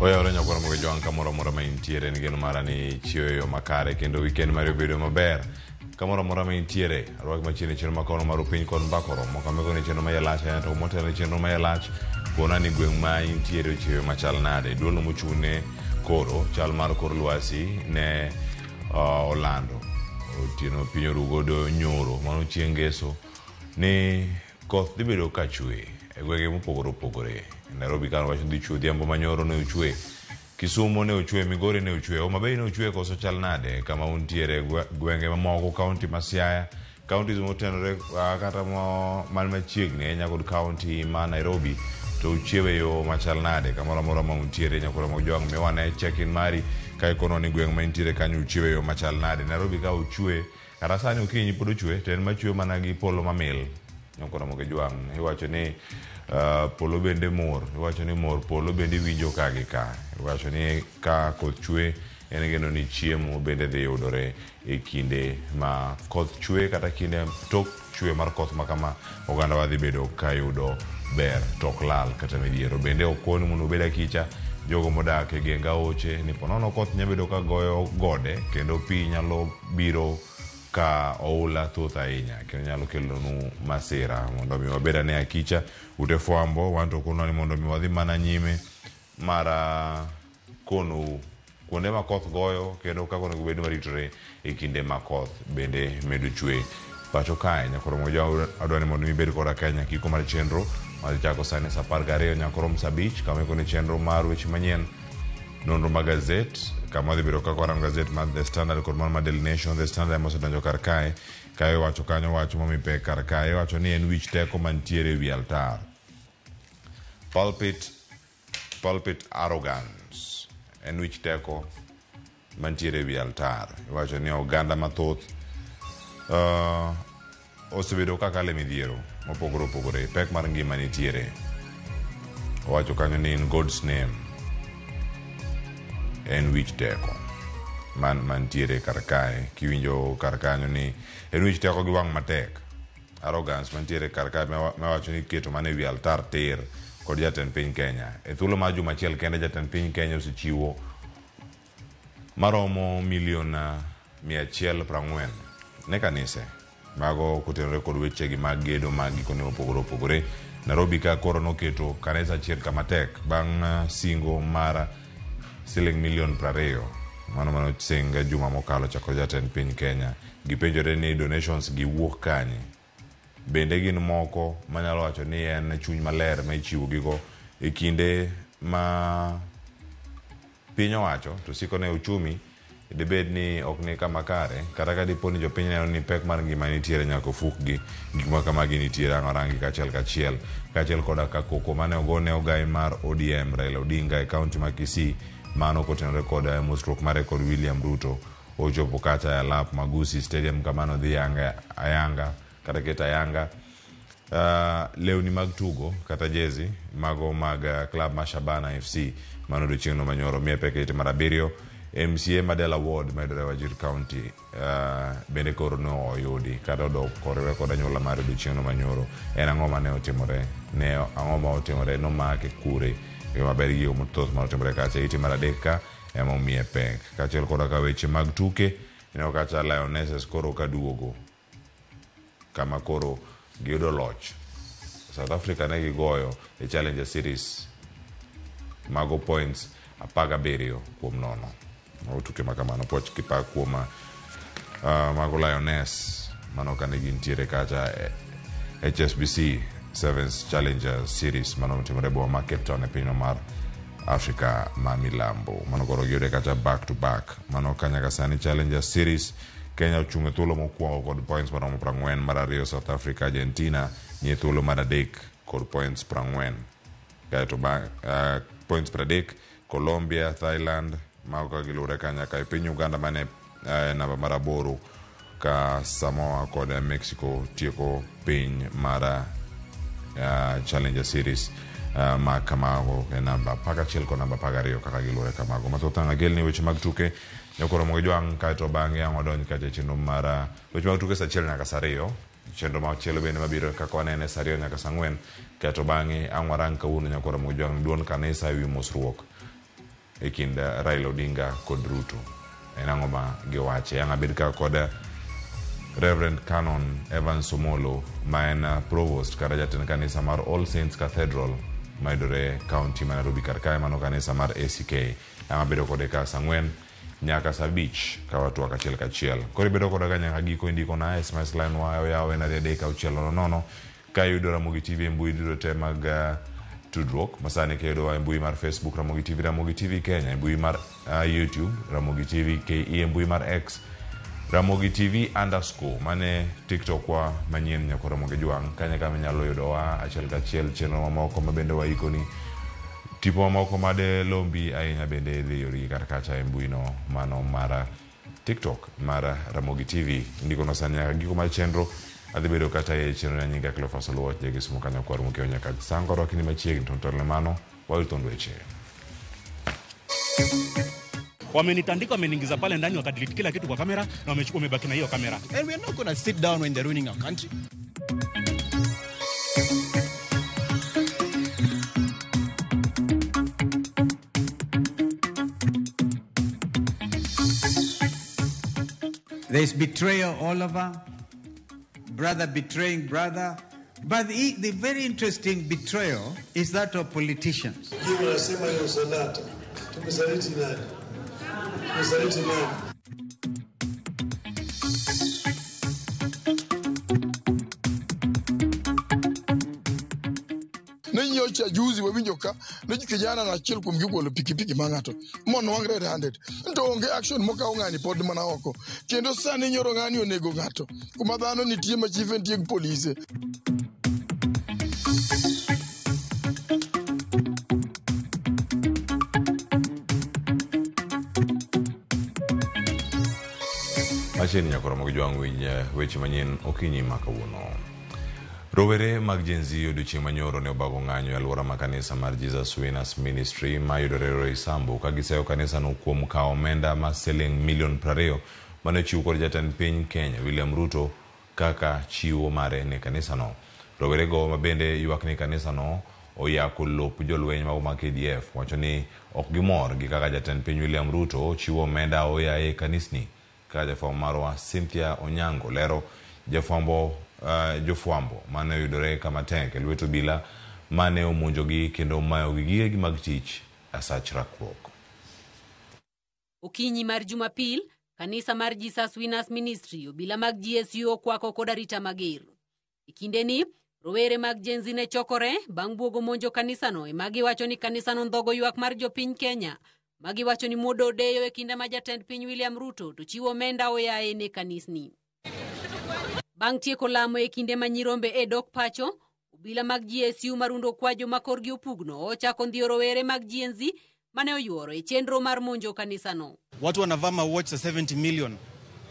Oyawore nyakwar Mogo Jwang' kamoro amora ma intiere en geno mara ni chiewo e yo makare kendo weekend mari obedo maber. Kamoro amora ma intiere, arwaki machiegni e chenro ma kono mar Upiny kod Mbaka Oromo. Kama ikone chenro ma iye lach ahinya to motelo ne chenro ma iye lach, kona ni gweng' ma intiere ochiewo machal nade. Duolno mochung'ne koro chal mar kor lwasi ne olando otieno piny oru godo nyoro mano chieng' ngeso ni koth dhi bedo ka chwe e gwenge mopogore opogore. Nairobi ka wacho dhi chwe odhiambo manyoro ne ochwe. Kisumo ne ochwe, Migori ne ochwe, Homa Bay ne ochwe koso chal nade kama untiere gwenge mamoko, kaunti ma Siaya, counties motenore kata man machiegni ahinya kod kaunti ma Nairobi to uchiewe yo machal nade kamoro amora ma untiere nyakoro Mojwang' miwa ne check in mari ka ikono ni gweng' ma intiere kanyo uchiewe yo machal nade. Nairobi ka ochwe kata sani okinyi pod ochwe to en machwe mana gi polo mamil nyakoro Mojwang' iwacho ni polo bende mor iwacho ni mor polo bende iwinjo ka gi ka iwacho ni ka koth chwe en geno ni chiemo bende dhi yudore e kinde ma koth chwe kata kinde tok chwe mar koth ma kama ogandawa dhi bedo ka yudo ber to ok lal kata midhiero. Bende ok ni mondo obed akicha jogo modak e geng aoche ni ponono koth nyalo bedo ka goyo gode kendo pi nyalo biro ka oula thoth ahinya kendo nyalo kelonu masira mondo mi wabed ane akicha ute fwambo wan to konwa ni mondo mi wadhi mana nyime mar konou kuonde ma koth goyo kendo kaka onego bed ni waritore e kinde ma koth bende medo chwe pacho kae. Nyakoro Moja adwa ni mondo mi ibed koda kae nyaka giko mar chenro madhi chako sani sa 12 nyaka rom sa 5 kama ikone chenro mar weche manyien nonro mag gazet kama wadhi bedo kaka warango gazet mar The Standard kod mar Daily Nation. The Standard ema osedonjo kar kae kae iwacho kanyo wach momi pek kar kae iwacho ni en wich teko mantiere e wi altar pulpit arrogance en wich teko mantiere e wi altar. Iwacho ni oganda mathoth osebedo ka kalo e midhiero mopogore opogore, pek mar ngima nitiere. Owacho kanyo ni in God's name en wich teko mantiere kar kae. Kiwinjo kar kanyo ni en wich teko gi wang' matek. Arrogance mantiere kar kae mawacho ni keto mana e wi altar tir kod jatend piny Kenya. E thuolo mar juma achiel kende jatend piny Kenya osechiwo maromo milion 140 ne kanise mago kotenore kod wechegi mag gedo mag gikone mopogore opogore. Nairobi ka koro noketo kanisa achiel kama tek bang' singo mar siling milion 20 mano mano sing juma mokalo chakore jatend piny Kenya. Gipenjore ni donations gi wuok kanye. Bende gin moko manyalo wacho ni en chuny maler ma ichiwo gigo e kinde ma piny owacho to siko ne uchumi dibed ni ok ni kama kare kata ka dipo ni jopiny neno ni pek mar ngima nitiere nyaka ofukgi gik ma kamagi nitiere ang' orangi kachiel kachiel kaachiel koda ka koko mane ogo ne ogai mar ODM Raila Odinga e kaunti ma Kisii mano kotenore kod mosruok mare kod William Ruto ochopo kacha e alap ma Gusii Stadium kama nodhi yanga ayanga kata keto ayanga lewni mag tugo kata jezi mago mag club ma Shabana FC mano odiochieng'no manyoro miye pek e mar 7 MCA Madela Ward mayudore Wajir County bende koro ne oyudi kata odok koriwe kod anyuola mar odiochieng'no manyoro. En ang'o mane otimore? Ne ang'o ma otimore? Nomake kure? E maber gigo mathoth mane otimore kacha. Ite mar 3 ka ema omiye pek. Kaachiel koda ka weche mag tuke, ineno kacha Lionesses koro kaduogo kama koro giyudo loch. South Africa ne gigoyo e Challenger Series mago points 17 kuom 0. Mago tuke ma kamano puoch kipak kuom mago Lioness mano kane gintiere kacha e HSBC Sevens Challenger Series mano otimore e boma ma Cape Town e pinyno mar Afrika ma milambo. Mano koro giyude kacha back to back. Mano ka nyaka sani Challenger Series Kenya ochung' e thuolo mokwongo kod points maromo 40, mar ariyo South Africa, Argentina nie thuolo mar 3 kod points 40. Kaeto points 30 Colombia, Thailand mago ka giluwore ka nyaka e piny Uganda mane namba mar 8 ka Samoa kod Mexico tieko piny mar Challenger Series ma kamago e namba 11 kod namba 12 kaka giluwore kamago. Mathoth ang' akelni weche mag tuke nyakoro mogi jwang' kaeto bang'e ang' wadonj kacha e chenro mar weche mag tuke sa 1 nyaka sa 2. Chenro machielo bende mabiro kaka wanene sa 2 nyaka sa 4 kaeto bang'e ang' warang kawuono nyakoro mogi jwang' duond kanisa ewi mosruok. e kind Raila Odinga kod Ruto. En ang'o ma giwache? Ang' abed ka kod Reverend Canon Evans Omolo ma en provost kata jatend kanisa mar All Saints Cathedral mayudore county ma Nairobi kar kae, mano kanisa mar ACK. Ang' abedo kode ka saa 4 nyaka saa 5 ka watwak achiel kachiel. Koro ibedo koda ka nyaka giko. Indiko na SMS line wa oyaw en 23600. Ka iyudo Ramogi TV e mbui duto te mag tudruok masani, kiyudowa e mbui mar Facebook, Ramogi TV, Ramogi TV Kenya, e mbui mar YouTube, Ramogi TV KE, e mbui mar X, Ramogi TV underscore, mane TikTok wa manyien nyako Ramogi Jwang'. Kanyo kama inyalo yudowa achiel kachiel, chenro mamoko ma bende waikoni, tipo mamoko made lombi ahinya bende idhi yudgi kar kacha e mbui no mano mar TikTok mar Ramogi TV. Ndikono sani nyaka giko mar chenro adhi bedo kata e chenro na nyinga Cleophas Oluoch Jagisumo kanyo kwar mokiewo nyaka sango rwakni machiegni to telo ne mano wayud thond weche. Wamenitandika, wameniingiza pale ndani, wakadelete kila kitu kwa kamera na wamechukua, wamebaki na hiyo kamera. And we are not going to sit down when they're ruining our country. There is betrayal all over, brother betraying brother. But the very interesting betrayal is that of politicians. Hiyo wanasema hiyo sadaka. Tumesaliti nani? Tumesaliti nani? Ne nyocha juzi wawinjo ka ne kijana na achiel kuom gi ogolo pikipiki ma ng'ato monwang' red handed to onge action mokaw, ng'ani pod mana oko. Kendo sani nyoro ng'ani onego ng'ato kuma dhano nitie ma chife nitie gi polise. Machiegni nyaka Ramogi Jwang' winj weche manyien okinyi ma kawuono. Rowere mag Gen Z odiochieng' manyoro ne obago ng'anyo e alwora ma kanisa mar Jesus Winners Ministry mayudore Roysambu ka giseyo kanisano kuom kawo omenda ma siling milion 20 mane ochiw kod jatend piny Kenya William Ruto kaka chiwo mare ne kanisano. Rowerego ma bende ywak ni kanisano oyako lop jolweny mago mag KDF wacho ni ok gimor gi kaka jatend piny William Ruto chiwo omenda oyaye e kanisni. Kaka jafwambo marwa Cynthia Onyango lero, jofwambo mane oyudore kama tek e lwet obila mane omonjogi kendo mayogi gigegi mag tich asach rakruok. Okinyi mar Jumapil, kanisa mar Jesus Winners Ministry obila mag GSU okwako kod arita mager. E kindeni, rowere mag Gen Z ne chokore bang' buogo monjo kanisano ema giwacho ni kanisano ndhogo ywak mar jopiny Kenya ma giwacho ni muodo odeyo e kinde ma jatend piny William Ruto to chiwo omenda oyaye ne kanisni. Bang' tieko lamo e kinde ma nyirombe e dok pacho, obila mag GSU marundo kwajo ma korgi opugno ochako ndhiyo rowere mag Gen Z mane oyuoro e chenro mar monjo kanisano. Watu wanavaa ma watch za 70 million.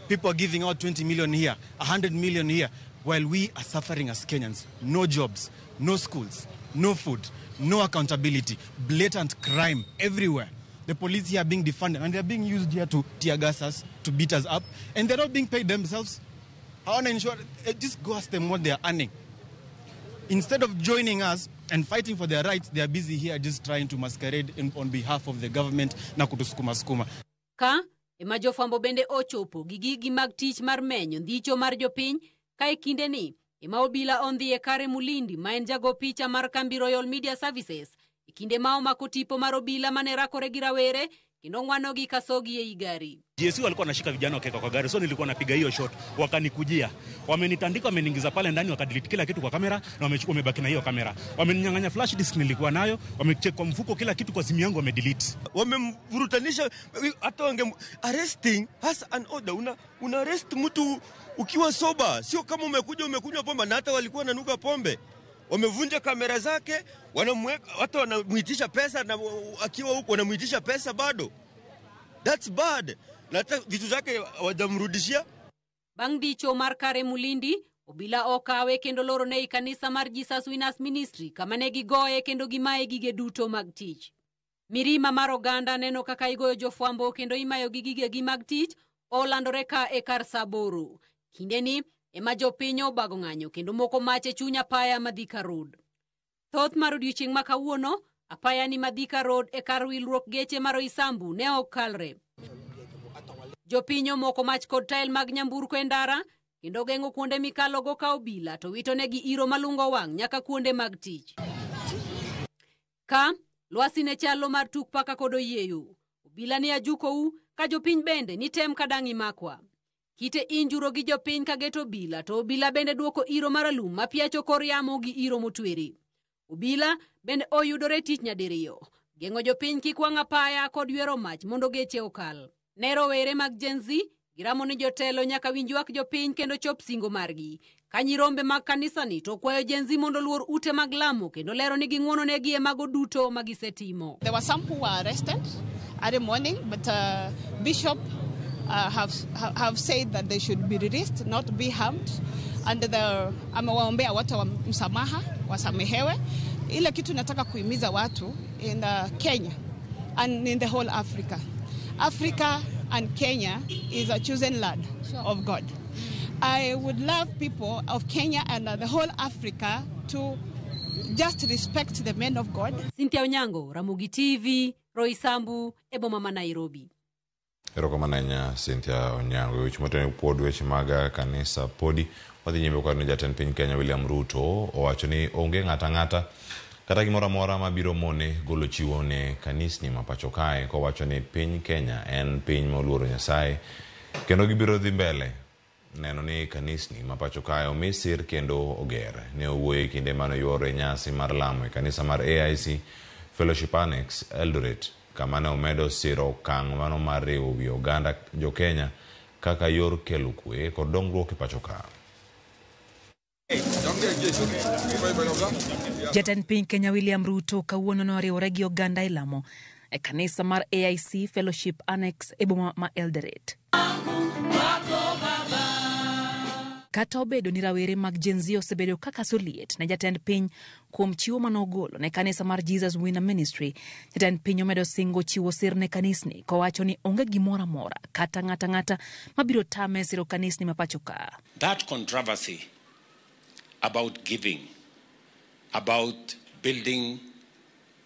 People are giving out 20 million here, 100 million here, while we are suffering as Kenyans. No jobs, no schools, no food, no accountability, blatant crime everywhere. The police here are being defunded and they're being used here to tear gas us, to beat us up, and they're not being paid themselves. Hawana insurance. Just go ask them what they are earning. Instead of joining us and fighting for their rights, they are busy here just trying to masquerade on behalf of the government na kutusukuma sukuma. Ka ema jofwambo bende ochopo gi gigi mag tich mar menyo ndicho mar jopiny ka e kindeni ema obila ondhi e kare Mulindi ma en jago picha mar kambi Royal Media Services e kinde ma omako tipo mar obila mane rakore gi rawere kendo ng'wanogi kasogi ei gari. GSU walikuwa wanashika vijana wakiweka kwa gari, so nilikuwa napiga hiyo shot, wakanikujia, wamenitandika, wameniingiza pale ndani, wakadelete kila kitu kwa kamera na wamechukua, wamebaki na hiyo kamera. Wameninyang'anya flash disk nilikuwa nayo, wamecheck kwa mfuko, kila kitu kwa simu yangu wamedelete. Wamemvurutanisha, hata wange arresting has an order. Una arrest mtu ukiwa sober, sio kama umekuja umekunywa pombe, na hata walikuwa wananuka pombe. Wamevunja kamera zake, wanamweka, hata wanamuitisha pesa, na akiwa huko wanamuitisha pesa bado. That's bad. Na hata vitu zake hawajamrudishia. Bang' dicho mar kare Mulindi, obila okawe kendo loro ne kanisa mar Jesus Winners Ministry kama ne gigoye kendo gimaye gige duto mag tich. Mirima mar oganda neno kaka igoyo jofwambo kendo imayo gi gigegi mag tich olandore ka e kar saa 8. Kindeni ema jopiny obago ng'anyo kendo moko mach e chuny apaya ma Thika Road. Thoth mar odiochieng' ma kawuono Apaya ni Madhika Road e kar wilruok geche mar Roysambu ne ok kalre. Jopiny omoko mach kod tael mag nyamburko e ndara kendo geng'o kuonde mikalogo ka obila to wito negi iro malungo wang' nyaka kuonde mag tich. Ka lwasi ne chalo mar tuk paka kod oyieyo. Obila ni ajukou ka jopiny bende ni tem kadang' imakwa. Kite injuro gi jopiny ka geto obila to obila bende duoko iro maralum mapiacho kor yamo gi iro motwere. Obila bende oyudore tich nyadiriyo. Geng'o jopiny kik wang' apaya kod ywero mach mondo geche okal. Ne rowere mag Gen Z, giramo ni jotelo nyaka winj ywak jopiny kendo chop singo margi. Ka nyirombe mag kanisani to kwayo Gen Z mondo luor ute mag lamo kendo lero ni ging'uono negi e mago duto ma gisetimo. There were some who were arrested early morning, but Bishop have said that they should be released, not be harmed. And amewaombea watu wa msamaha, wasamehewe. Ile kitu nataka kuhimiza watu in Kenya and in the whole Africa. Africa and Kenya is a chosen land of God. I would love people of Kenya and the whole Africa to just respect the men of God. Cynthia Onyango, Ramogi TV, Roysambu, e boma ma Nairobi. Erokamano ahinya Cynthia Onyango. Weche motene pod weche mag kanisa podi wadhi nyime kod jatend piny Kenya William Ruto owacho ni onge ng'ata ang'ata kata gimoro amora mabiro mone golo chiwo ne kanisni ma pacho kae kowacho ni piny Kenya en piny moluoro Nyasaye kendo gibiro dhi mbele neno ni kanisni ma pacho kae omi sir kendo oger. Ne owuoyo e kinde mane oyuoro e nyasi mar lamo e kanisa mar AIC Fellowship Annex Eldoret kama ne omedo siro okang' mano mar riwo wi oganda jo-Kenya kaka yor kelo kwe kod dongruok e pacho ka. Jatend piny Kenya William Ruto kawuono noriwore gi oganda e lamo e kanisa mar AIC Fellowship Annex e boma ma Eldoret. Kata obedo ni rawere mag Gen Z osebedo kaka soliet ne jatend piny kuom chiwo manogolo ne kanisa mar Jesus Winner Ministry, jatend piny omedo singo chiwo sir ne kanisni kowacho ni onge gimoro amora kata ng'ata ng'ata mabiro tame siro kanisni ma pacho ka. That controversy about giving, about building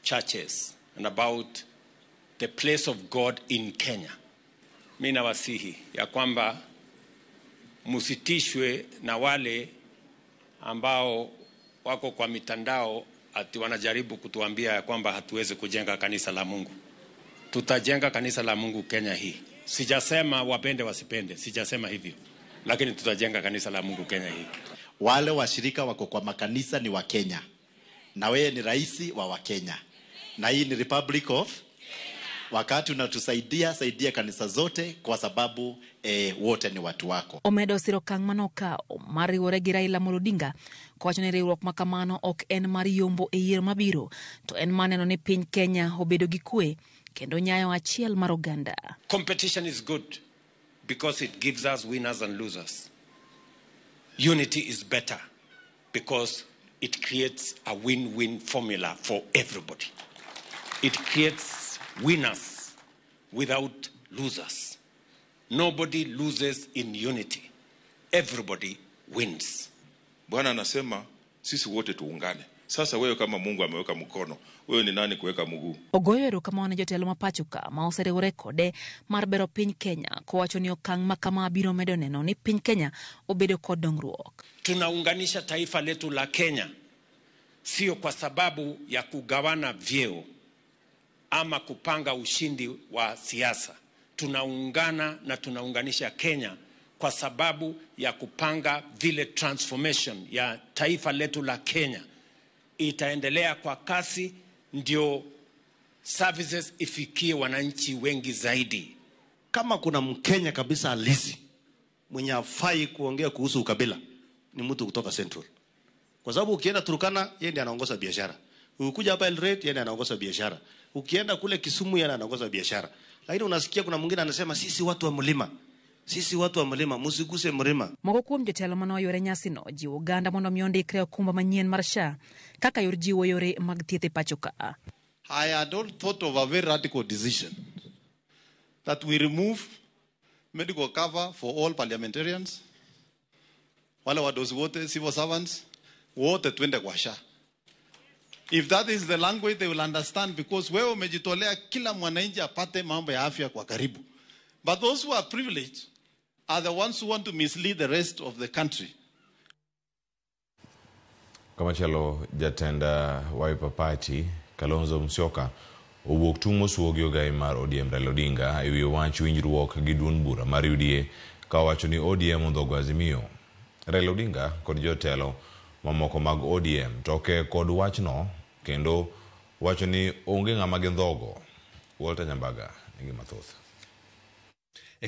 churches, and about the place of God in Kenya. Mimi nawasihi ya kwamba musitishwe na wale ambao wako kwa mitandao ati wanajaribu kutuambia ya kwamba hatuwezi kujenga kanisa la Mungu. Tutajenga kanisa la Mungu Kenya hii. Sijasema wapende wasipende, sijasema hivyo. Lakini tutajenga kanisa la Mungu Kenya hii. Wale washirika wako kwa makanisa ni wa Kenya. Na wewe ni rais wa Wakenya. Na hii ni Republic of Kenya. Wakati unatusaidia, saidia kanisa zote kwa sababu wote ni watu wako. Omedo siro okang' manokawo mar riwore gi Raila Amolo Odinga kowacho ni riwruok ma kamano ok en mar yombo e yiero mabiro to en mar neno ni piny Kenya obedo gi kwe kendo nyayo achiel mar oganda. Competition is good because it gives us winners and losers. Unity is better because it creates a win-win formula for everybody. It creates winners without losers. Nobody loses in unity. Everybody wins. Bwana anasema sisi wote tuungane. Sasa wewe kama Mungu ameweka mkono, wewe ni nani kuweka mguu? Ogoyo erokamano ne jotelo ma pacho ka ma oseriwore kode mar bero piny Kenya kowacho ni okang' ma kama biro medo neno ni piny Kenya obedo kod dongruok. Tunaunganisha taifa letu la Kenya sio kwa sababu ya kugawana vyeo ama kupanga ushindi wa siasa. Tunaungana na tunaunganisha Kenya kwa sababu ya kupanga vile transformation ya taifa letu la Kenya itaendelea kwa kasi, ndio services ifikie wananchi wengi zaidi. Kama kuna Mkenya kabisa halisi mwenye hafai kuongea kuhusu ukabila ni mtu kutoka Central. Kwa sababu ukienda Turkana yeye ndiye anaongoza biashara. Ukikuja hapa Eldoret yeye ndiye anaongoza biashara. Ukienda kule Kisumu yeye anaongoza biashara. Lakini unasikia kuna mwingine anasema sisi watu wa mlima. Sisi watu wa mlima, msiguse mlima. Moko kuom jotelo mane oyuore nyasino jiwo oganda mondo mi ondikre okumba manyien mar SHA kaka yor jiwo yore mag thieth e pacho ka. I had all thought of a very radical decision that we remove medical cover for all parliamentarians, wale wadosi wote, civil servants, wote twende kwa SHA. If that is the language they will understand, because wewe umejitolea kila mwananchi apate mambo ya afya kwa karibu. But those who are privileged are the ones who want to mislead the rest of the country. Kamachielo jatend Wiper Party Kalonzo Musyoka owuok tung' mosuo gi ogai mar ODM Raila Odinga ewi wach winjruok gi duond bura mar UDA ka owacho ni ODM ondhogo Azimio. Raila Odinga kod jotelo mamoko mag ODM toke kod wachno kendo wacho ni onge ng'ama gindhogo. Walter Nyambaga nigi mathoth.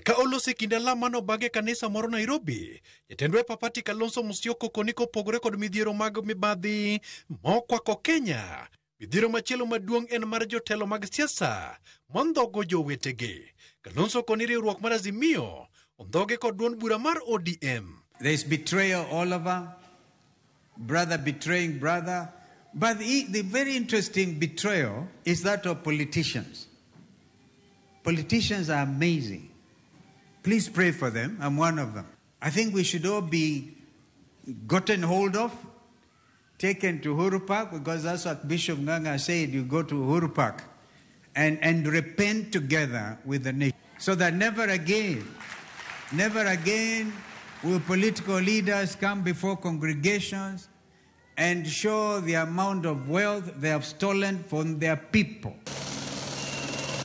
Ka oloso e kinde alam mane obag e kanisa moro Nairobi, jatend Wiper Party Kalonzo Musyoka okoni kopogore kod midhiero mag mibadhi mokwako Kenya. Midhiero machielo maduong' en mar jotelo mag siasa mondhogo jowetegi. Kalonzo okoni riwruok mar Azimio ondhoge kod duond bura mar ODM. There is betrayal all over, brother betraying brother. But the very interesting betrayal is that of politicians. Politicians are amazing. Please pray for them. I'm one of them. I think we should all be gotten hold of, taken to Uhuru Park, because that's what Bishop Nganga said, you go to Uhuru Park and repent together with the nation. So that never again will political leaders come before congregations and show the amount of wealth they have stolen from their people.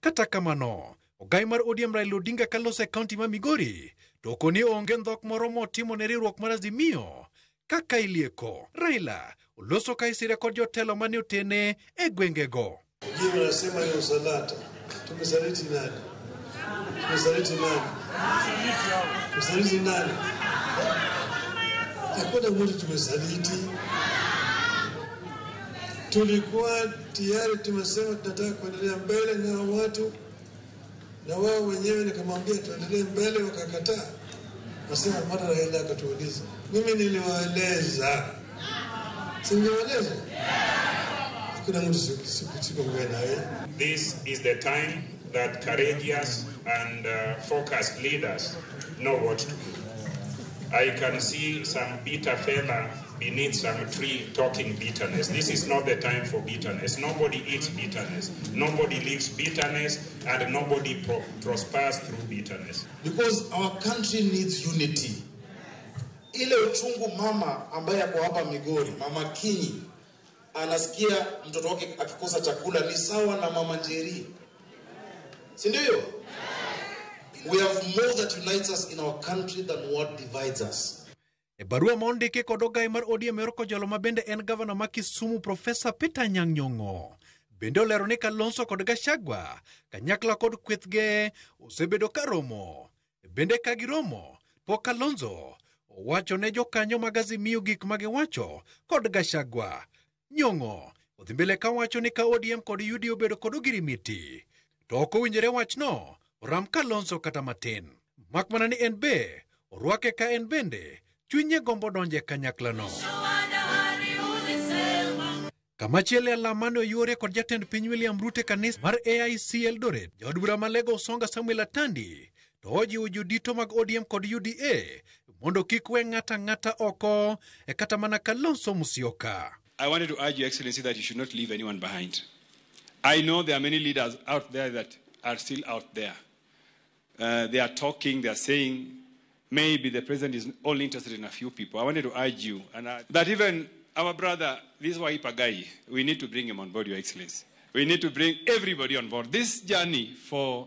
Kata kamano, ogai mar ODM Raila Odinga kaloso e kaunti ma Migori to okoni onge ndhok moro motimo ne riwruok mar Azimio kaka ilieko. Raila oloso ka isire kod jotelo mane otene e gwengego. Wengine wanasema ni usalata. Tumesaliti nani? Tumesaliti nani? Tumesaliti nani? Hakuna mtu tumesaliti. Tulikuwa tayari tumesema tunataka kuendelea mbele na watu, na wao wenyewe nikamwambia tuendelee mbele, wakakataa. Nasema mara Raila akatuuliza. Mimi niliwaeleza. Si niliwaeleza? Hakuna mtu sikuongea naye. This is the time that courageous and focused leaders know what to do. I can see some bitter fella beneath some tree talking bitterness. This is not the time for bitterness. Nobody eats bitterness. Nobody lives bitterness, and nobody prospers through bitterness. Because our country needs unity. Ile uchungu mama ambaye ako hapa Migori, Mama Kinyi, anasikia mtoto wake akikosa chakula ni sawa na Mama Njeri. Si ndio? We have more that unites us in our country than what divides us. E barua ma ondiki kod ogai mar ODM ero kojolo ma bende en gavana ma Kisumu Profesa Peter Anyang' Nyong'o bende olero ni Kalonzo kod Gachagua kanyakla kod kwethge osebedo ka romo. Bende ka giromo pok Kalonzo owacho ne jokanyo mag Azimio gik ma giwacho kod Gachagua. Nyong'o odhi mbele kawacho ni ka ODM kod UDA obedo kod ogirimiti to ok owinjore wachno oram Kalonzo kata matin, mak mana ni en be orwake ka en bende chunye gombo donje kanyaklano. Kamachielo e alam mane oyuore kod jatend piny William Ruto e kanisa mar AIC Eldoret, jaod bura ma Lego Usonga Samuel Atandi to ojiwo jodito mag ODM kod UDA mondo kik we ng'ata ng'ata oko e kata mana Kalonzo Musyoka. I wanted to urge Your Excellency that you should not leave anyone behind. I know there are many leaders out there that are still out there. They are talking, they are saying, maybe the president is only interested in a few people. I wanted to urge you, and that even our brother, this Wiper guy, we need to bring him on board, Your Excellency. We need to bring everybody on board. This journey for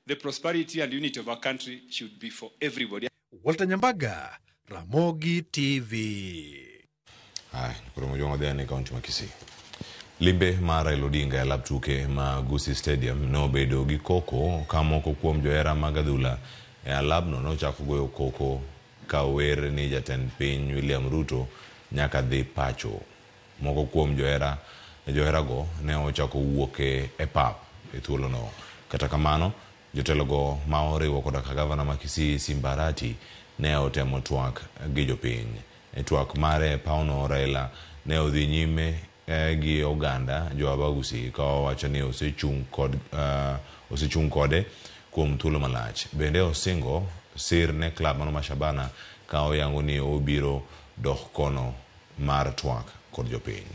the prosperity and unity of our country should be for everybody. Walter Nyambaga, Ramogi TV. Hai, koro mojongo dhia ni kaunti ma Kisii. Limbe mar Raila Odinga e lap tuke ma Gusii Stadium nobedo gi koko ka moko kuom johera mag adhula e alabno nochako goyo koko ka wer ni jatend piny William Ruto nyaka dhi pacho. Moko kuom joherago ne ochako wuok e pap e thuolono. Kata kamano, jotelogo ma oriwo koda ka gavana ma Kisii Simba Arati ne otemo twak gi jopiny. E twak mare e pawno, Raila ne odhi nyime gi oganda jo Abagusi ka owacho ni osechung' kode kuom thuolo malach. Bende osingo sir ne klab mano ma Shabana ka oyango ni obiro dok kono mar twak kod jopiny.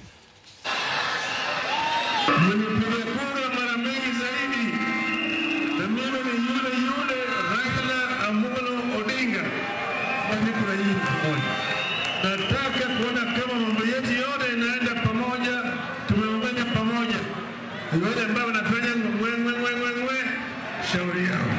Mnipigie kura mara mingi zaidi, na mimi ni yule yule Raila Amolo Odinga. Basi kuna nyinyi pamoja. Nataka kuona kama mambo yetu yote inaenda pamoja, tumeungana pamoja. Wale ambao wanafanya ngwe ngwe ngwe ngwe ngwe, shauri yao.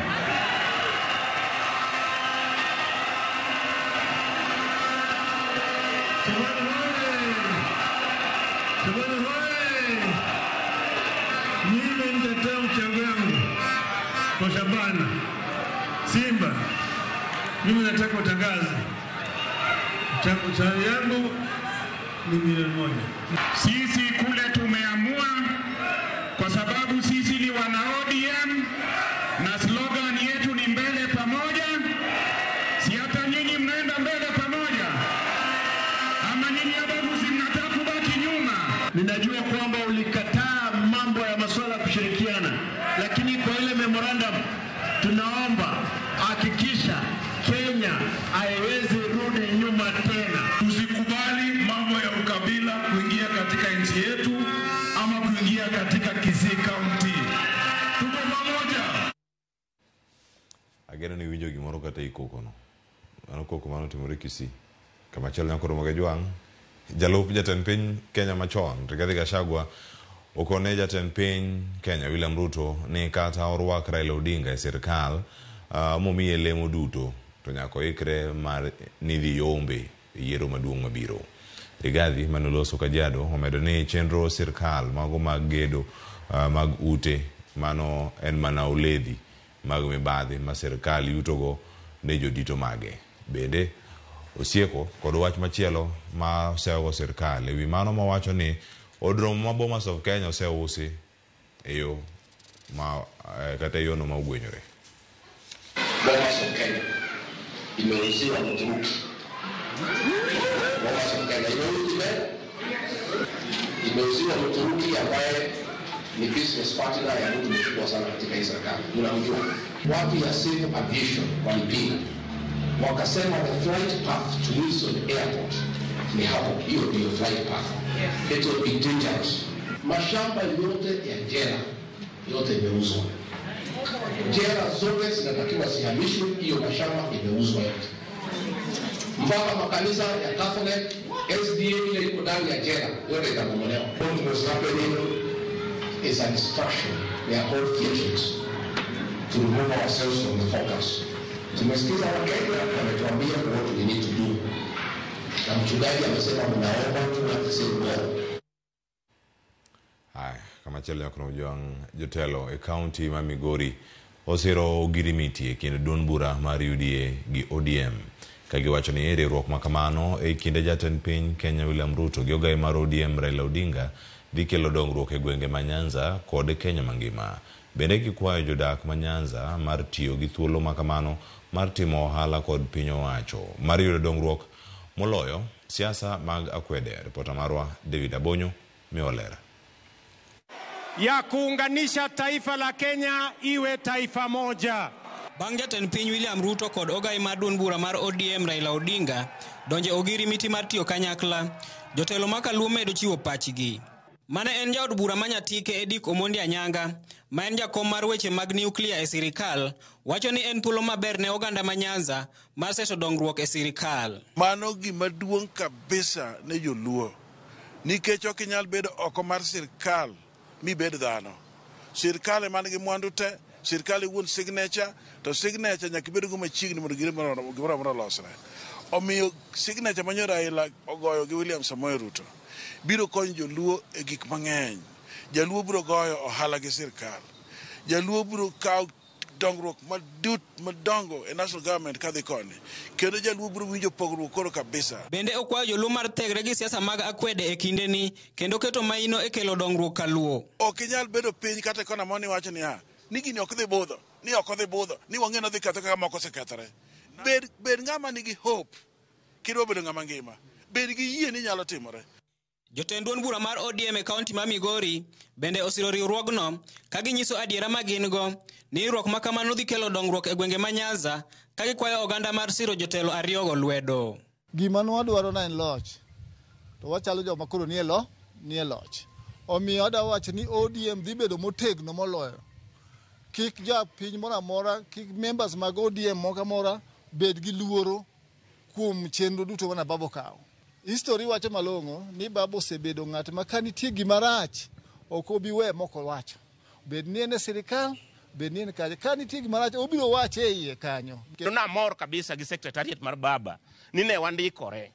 Jamani hoye! Mimi nitatoa mchango wangu kwa Shabana Simba. Mimi nataka utangaze mchango yangu ni 1,000,000. Sisi kule tumeamua kwa sababu sisi ni wana ODM na slogan yetu ni mbele pamoja. Si hata nyinyi mnaenda mbele pamoja? Ama nyinyi abaguzi mnataka kubaki nyuma? Ninajua kwamba ulikataa mambo ya masuala ya kushirikiana, lakini kwa ile memorandum tunaomba hakikisha Kenya haiwezi rudi nyuma tena. Tusikubali mambo ya ukabila kuingia katika nchi yetu ama kuingia katika Kisii County. Tuko pamoja. Ageno ni winjo gimoro kata i kokono. Mano koko mano timore Kisii. Kamachielo nyakoro Magajwang', jalup jatend piny Kenya machon Rigathi Gachagua okone jatend piny Kenya William Ruto ni kata orwak Raila Odinga e sirkal momiye lemo duto to nyaka oikre mar ni dhi yombe e yiero maduong' mabiro. Rigathi manoloso Kajiado omedo ni chenro sirkal mago mag gedo mag ute mano en mana oledhi mag mibadhi ma sirkal yutogo ne jodito mage. Bende osieko kod wach machielo ma oseogo sirkal ewi mano mawacho ni od romo ma Bomas of Kenya oseusi e yo ma kata e yono ma ogwenyore. Bomas of Kenya imeuziwa Mturuki. Bomas of Kenya imeuziwa Mturuki ambaye ni business partner ya mtu mkubwa sana katika hii serikali. Mnamjua. Watu ya Civil Aviation walipinga. Wakasema the flight path to Wilson Airport ni hapo, hiyo ndiyo flight path. It will be dangerous. Mashamba yote ya jela yote imeuzwa. Jela zote zinatakiwa zihamishwe, hiyo mashamba imeuzwa yote. Mpaka makanisa ya Catholic, SDA ile iko ndani ya jela yote itabomolewa. What was happening is a distraction. They are called theatrics to remove ourselves from the focus. Tumesikiza Wakenya wametuambia what we need to do. Na mchungaji amesema mnaomba tu the same God. Haya, kamachielo nyaka Ojwang' jotelo e kaunti ma Migori osiro ogirimiti e kind duond bura mar UDA gi ODM ka giwacho ni riwruok ma kamano e kinde jatend piny Kenya William Ruto gi ogai mar ODM Raila Odinga dhi kelo dongruok e gwenge ma Nyanza kod Kenya mangima. Bende gikwayo jodak ma Nyanza mar tiyo gi thuolo ma kamano mar timo ohala kod piny owacho mar yudo dongruok moloyo siasa mag akwede. Ripota marwa David Abonyo miwa ler. Ya kuunganisha taifa la Kenya iwe taifa moja. Bang' jatend piny William Ruto kod ogai mar duond bura mar ODM Raila Odinga donje ogirimiti mar tiyo kanyakla, jotelo ma kaluo medo chiwo pachgi. Mane en jaod bura ma Nyatike Edick Omondi Anyanga, ma en jakom mar weche mag nyuklia e sirikal, wacho ni en thuolo maber ne oganda ma Nyanza mar seto dongruok e sirikal. Mano gima duong' kabisa ne joluo, nikech ok inyal bedo oko mar sirikal mi bed dhano. Sirikal ema nigi mwandu te, sirikal iwuon signature, to signature nyaka ibed go machiegni mondo gimoro amora olosre. Omiyo signature ma nyo Raila ogoyo gi William Samoei Ruto biro konyo joluo e gik mang'eny. Jaluo biro goyo ohala gi sirikal. Jaluo biro kawo dongruok madut madongo e national government kadhi koni. Kendo jaluo biro winjo pogruok koro kabisa. Bende okwayo joluo mar thegre gi siasa mag akwede e kindeni kendo keto maino e kelo dongruok kaluo. Ok inyal bedo piny kata e kona moro niwacho niya, ni gini ok dhi budho, ni ok odhi budho, ni wang'e ni odhi ketho kaka moko osekethore. Bed ng'ama nigi hope kidwa bedo ng'ama ngima. Bed gi yie ni nyalo timore. Jotend duond bura mar ODM e kaunti ma Migori bende osiro riwruogno ka ginyiso adiera ma gin go ni riwruok ma kamano dhi kelo dongruok e gwenge ma Nyanza ka gikwayo oganda mar siro jotelo ariyogo lwedo. Gima nwadwaro na en loch, to wachalo joma koro nie loch. Omiyo adwa wacho ni ODM dhi bedo motegno moloyo. Kik japiny moro amora, kik members mag ODM moro amora bed gi luoro kuom chenro duto mane Babu okawo. History wacho malong'o ni Babu osebedo ng'at ma ka nitie gima rach ok obi we mok owacho. Bed ni en e sirikal, bed ni en kacha. Ka nitie gima rach obiro wache e iye kanyo. Kendo namor kabisa gi secretariat mar baba ni ne wandikore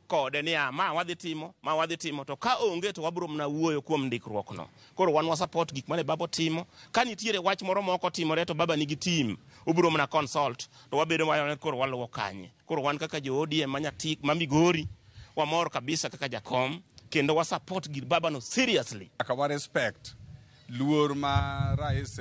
kode niya ma wadhi timo, ma wadhi timo, to ka onge to wabiro mana wuoyo kuom ndikruok no. Koro wan wa support gik mane baba otimo. Ka nitiere wach moro ma ok otimore to baba nigi team, obiro mana consult to wabedo mana koro waluwo kanye. Koro wan kaka jo ODM ma Nyatik, ma Migori, wamor kabisa kaka jakom kendo wa support gir baba no seriously. Nyaka wa respect luor ma Rais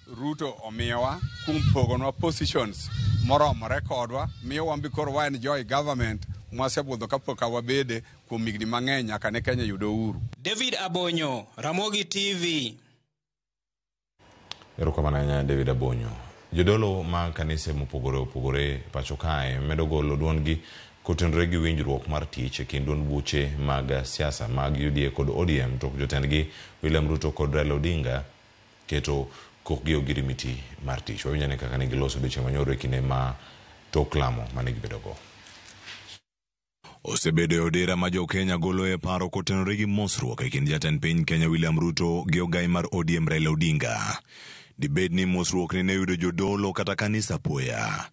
Ruto omiyowa kuom pogonwa positions moromore kodwa, miyo wan be koro wa enjoy government mwasebudho kapok wabede kuom higni mang'eny nyaka ne Kenya yud uhuru. David Abonyo, Ramogi TV. Erokamano ahinya David Abonyo. Jodolo mag kanise mopogore opogore pacho kae medo golo duondgi kotenore gi winjruok mar tich e kind duond buche mag siasa mag UDA kod ODM tok jotendgi William Ruto kod Raila Odinga keto kokgi ogirimiti mar tich. Wawinj ane kaka ne giloso odiochieng' manyoro e kinde ma tok lamo mane gibedogo. Osebedo e odera ma jo-Kenya goloe paro kotenore gi mosruok e kind jatend piny Kenya William Ruto gi ogai mar ODM Raila Odinga. Dibed ni mosruokni ne oyudo jodolo kata kanisa apoya?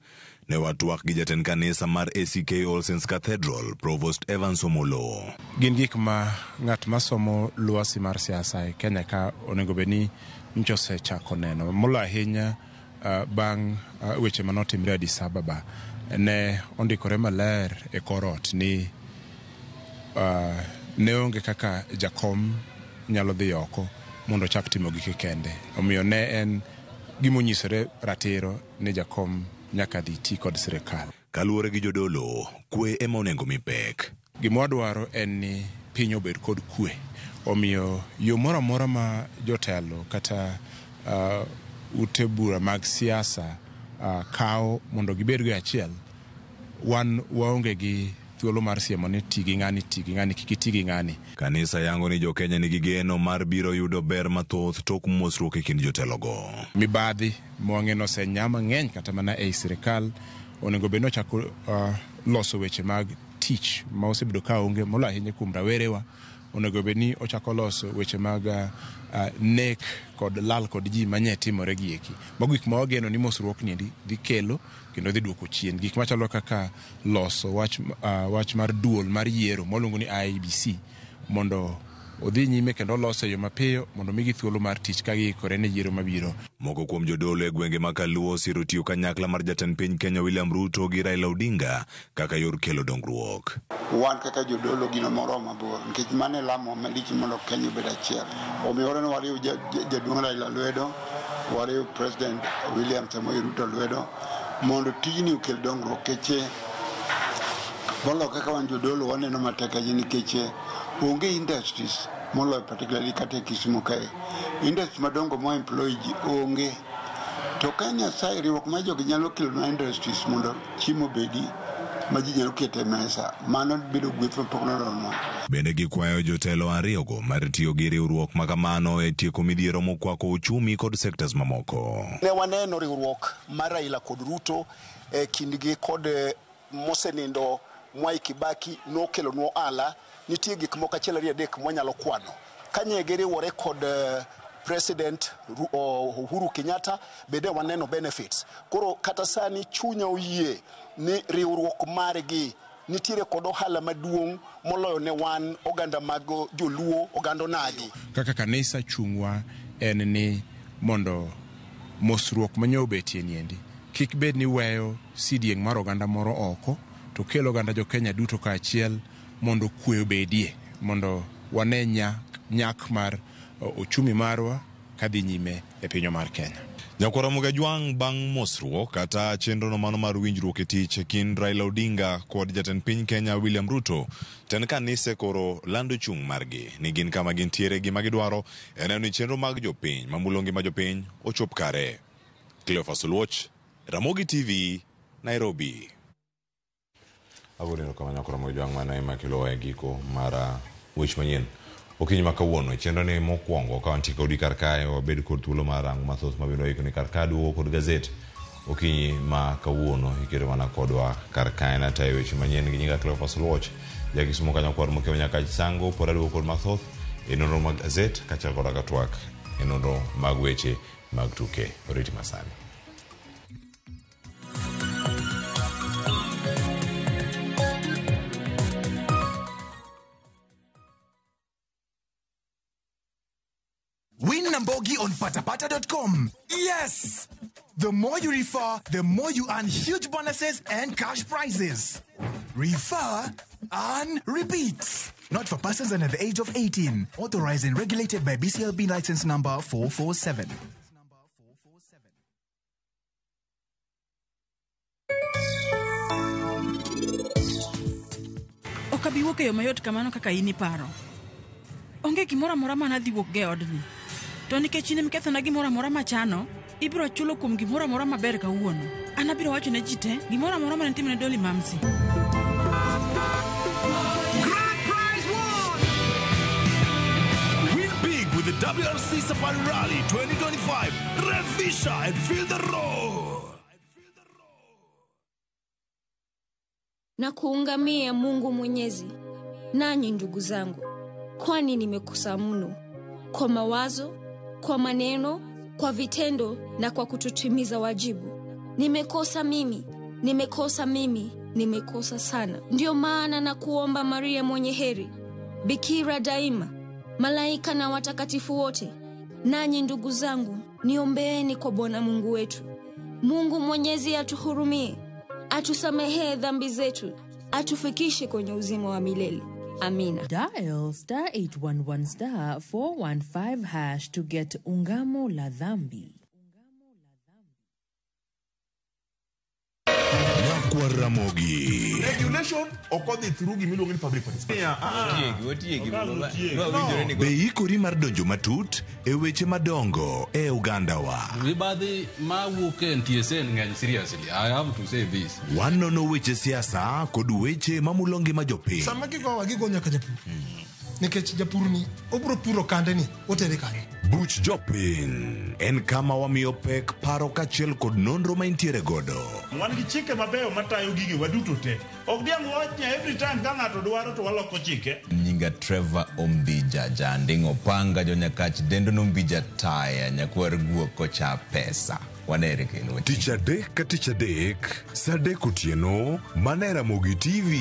Ne watwak gi jatend kanisa mar ACK All Saints Cathedral, Provost Evans Omolo. Gin gik ma ng'at ma somo lwasi mar siasa e Kenya ka onego bed ni nyocha osechako neno. Moloyo ahinya bang' weche mane otimre Addis Ababa, ne ondikore maler e kor ot ni ne onge kaka jakom nyalo dhi oko mondo ochak timo gike kende. Omiyo ne en gima onyisore ratiro ni jakom nyaka dhi ti kod sirikal. Kaluwore gi jodolo, kwe ema onego mi pek. Gima wadwaro en ni piny obed kod kwe. Omiyo yo moro amora ma jotelo kata ute bura mag siasa kawo mondo gibed go e achiel, wan waonge gi thuolo mar siemo ni ti gi ng'ani, ti gi ng'ani, kik iti gi ng'ani. Kanisa yango ni jo-Kenya nigi geno mar biro yudo ber mathoth tok mosruok e kind jotelogo. Mibadhi mwang'e nosenya mang'eny kata mana ei sirikal onego bed ni ochako loso weche mag tich ma osebedo ka onge moloyo ahinya kuom rawerewa. Onego bed ni ochako loso weche mag nek kod lal kod ji manye timore gi eki. Mago gik ma wageno ni mosruok ni endi dhi kelo kendo dhi duoko chien. Gik machalo kaka loso wach mar duol mar yiero mwaluongo ni IEBC mondo odhi nyime kendo olose e yo mapiyo mondo migi thuolo mar tich ka giikore ne yiero mabiro. Moko kuom jodolo e gwenge ma Kaluo osiro tiyo kanyakla mar jatend piny Kenya William Ruto gi Raila Odinga kaka yor kelo dongruok. Wan kaka jodolo gino moro mabor nikech mano e lamo malich mondo Kenya obed achiel. Omiyo wan wariw jaduong' Raila lwedo, wariw President William Samoei Ruto lwedo mondo tijni okel dongruok keche moloyo kaka wan jodolo waneno matek ahinya nikech onge industries moloyo particularly kata e Kisumu kae. Industry madongo mo employ ji onge. To ka Nyasaye riwruok mar jogi nyalo kelonwa industries mondo chiemo obedi ma ji nyalo keto e mesa, mano bedo gweth mapok noronwa. Bende gikwayo jotelo ariyogo mar tiyo gi riwruok ma kamano e tieko midhiero mokwako uchumi kod sectors mamoko. Ne waneno riwruok mar Raila kod Ruto e kindgi kod mosenindo Mwai Kibaki nokelonwa ohala. Nitie gik moko achiel ariyo adek mwanyalo kwano. Kanye giriwore kod President Uhuru Kenyatta bende waneno benefits. Koro kata sani chunya oyie ni riwruok margi nitiere kod ohala maduong' moloyo ne wan oganda mag joluo, oganda onagi. Kaka kanisa chung'wa en ni mondo mosruok manyo obetie niendi kik bed ni weyo sidieng' mar oganda moro oko to kel oganda jo Kenya duto kaachiel mondo kwe obedie, mondo wane nyak mar ochumi marwa kadhi nyime e pinywa mar Kenya. Nyakwar Ramogi Ajwang' bang' mosruok kata chenrono mano mar winjruok e tich e kind Raila Odinga kod jatend piny Kenya William Ruto, tend kanise koro lando chung' margi ni gin kama gintiere gima gidwaro en neno ni chenro mag jopiny mamulo ngima jopiny ochop kare. Cleophas Oluoch, Ramogi TV, Nairobi. Agoni erokamano Nyakwar Ramogi Ajwang' mano ema kelowa e giko mar weche manyien. Okinyi ma kawuono e chenro ni mokwongo ka wantie kodi kar kae wabed kod thuolo mar rango mathoth mabende waiko ni kar ka duogo kod gazet okinyi ma kawuono iketo mana kodwa kar kae natayo weche manyien gi nyinga Cleophas Oluoch jakisumo kanyo kwar mokewo nyaka sango pod aduogo kod mathoth e nonro mag gazet kaachiel koda ka twak e nonro mag weche mag tuke oriti masani. Win Nambogi on patapata.com. Yes! The more you refer, the more you earn huge bonuses and cash prizes. Refer, earn, repeat. Not for persons under the age of 18. Authorized and regulated by BCLB license number 447. Ok abi wuok e yo mayot kamano kaka in iparo. Onge gimoro amora manadhi wuok go e odni. To nikech in emikethona gimoro amora machano, ibiro chulo kuom gimoro amora maber kawuono. An abiro wacho ne ji te gimoro amora mane timne Dolly Mamsi. Grand prize won! Win big with the WRC Safari Rally 2025. Revisha and feel the roar. Na kuungamia Mungu Mwenyezi, nanyi ndugu zangu, kwani nimekosa mno kwa mawazo, kwa maneno, kwa vitendo na kwa kutotimiza wajibu. Nimekosa mimi, nimekosa mimi, nimekosa sana. Ndiyo maana na kuomba Maria mwenye heri, bikira daima, malaika na watakatifu wote, nanyi ndugu zangu, niombeeni kwa Bwana Mungu wetu. Mungu Mwenyezi atuhurumie, atusamehee dhambi zetu, atufikishe kwenye uzima wa milele. Amina. Dial star 811 star 415 hash to get Ungamo la Dhambi. Ramogi. Regulation ok odhi through gimiluongo ni public participation. No. Be ikori mar donjo matut e weche madongo e ogandawa. Mibadhi mawuok e NTSA ng'eny seriously. I have to say this. Wanono weche siasa kod weche mamulo ngima jopiny. Sama gigowa gigo nyaka japur. Nikech japur ni obiro puro kande ni otere kanye. Buch jopiny en kama wamiyo pek paro kaachiel kod nonro ma intiere godo. Wan gi chike mabeyo matayo gige waduto te. Ok diang' wach ni every time ka ng'ato dwaro to waloko chike. Nyinga Trevor Ombija Janding Opanga jonyakach dendo nombija taya nyakwar guok kocha pesa. Wanere kendo. Tich adek ka tich adek, saa adek otieno, mana e Ramogi TV.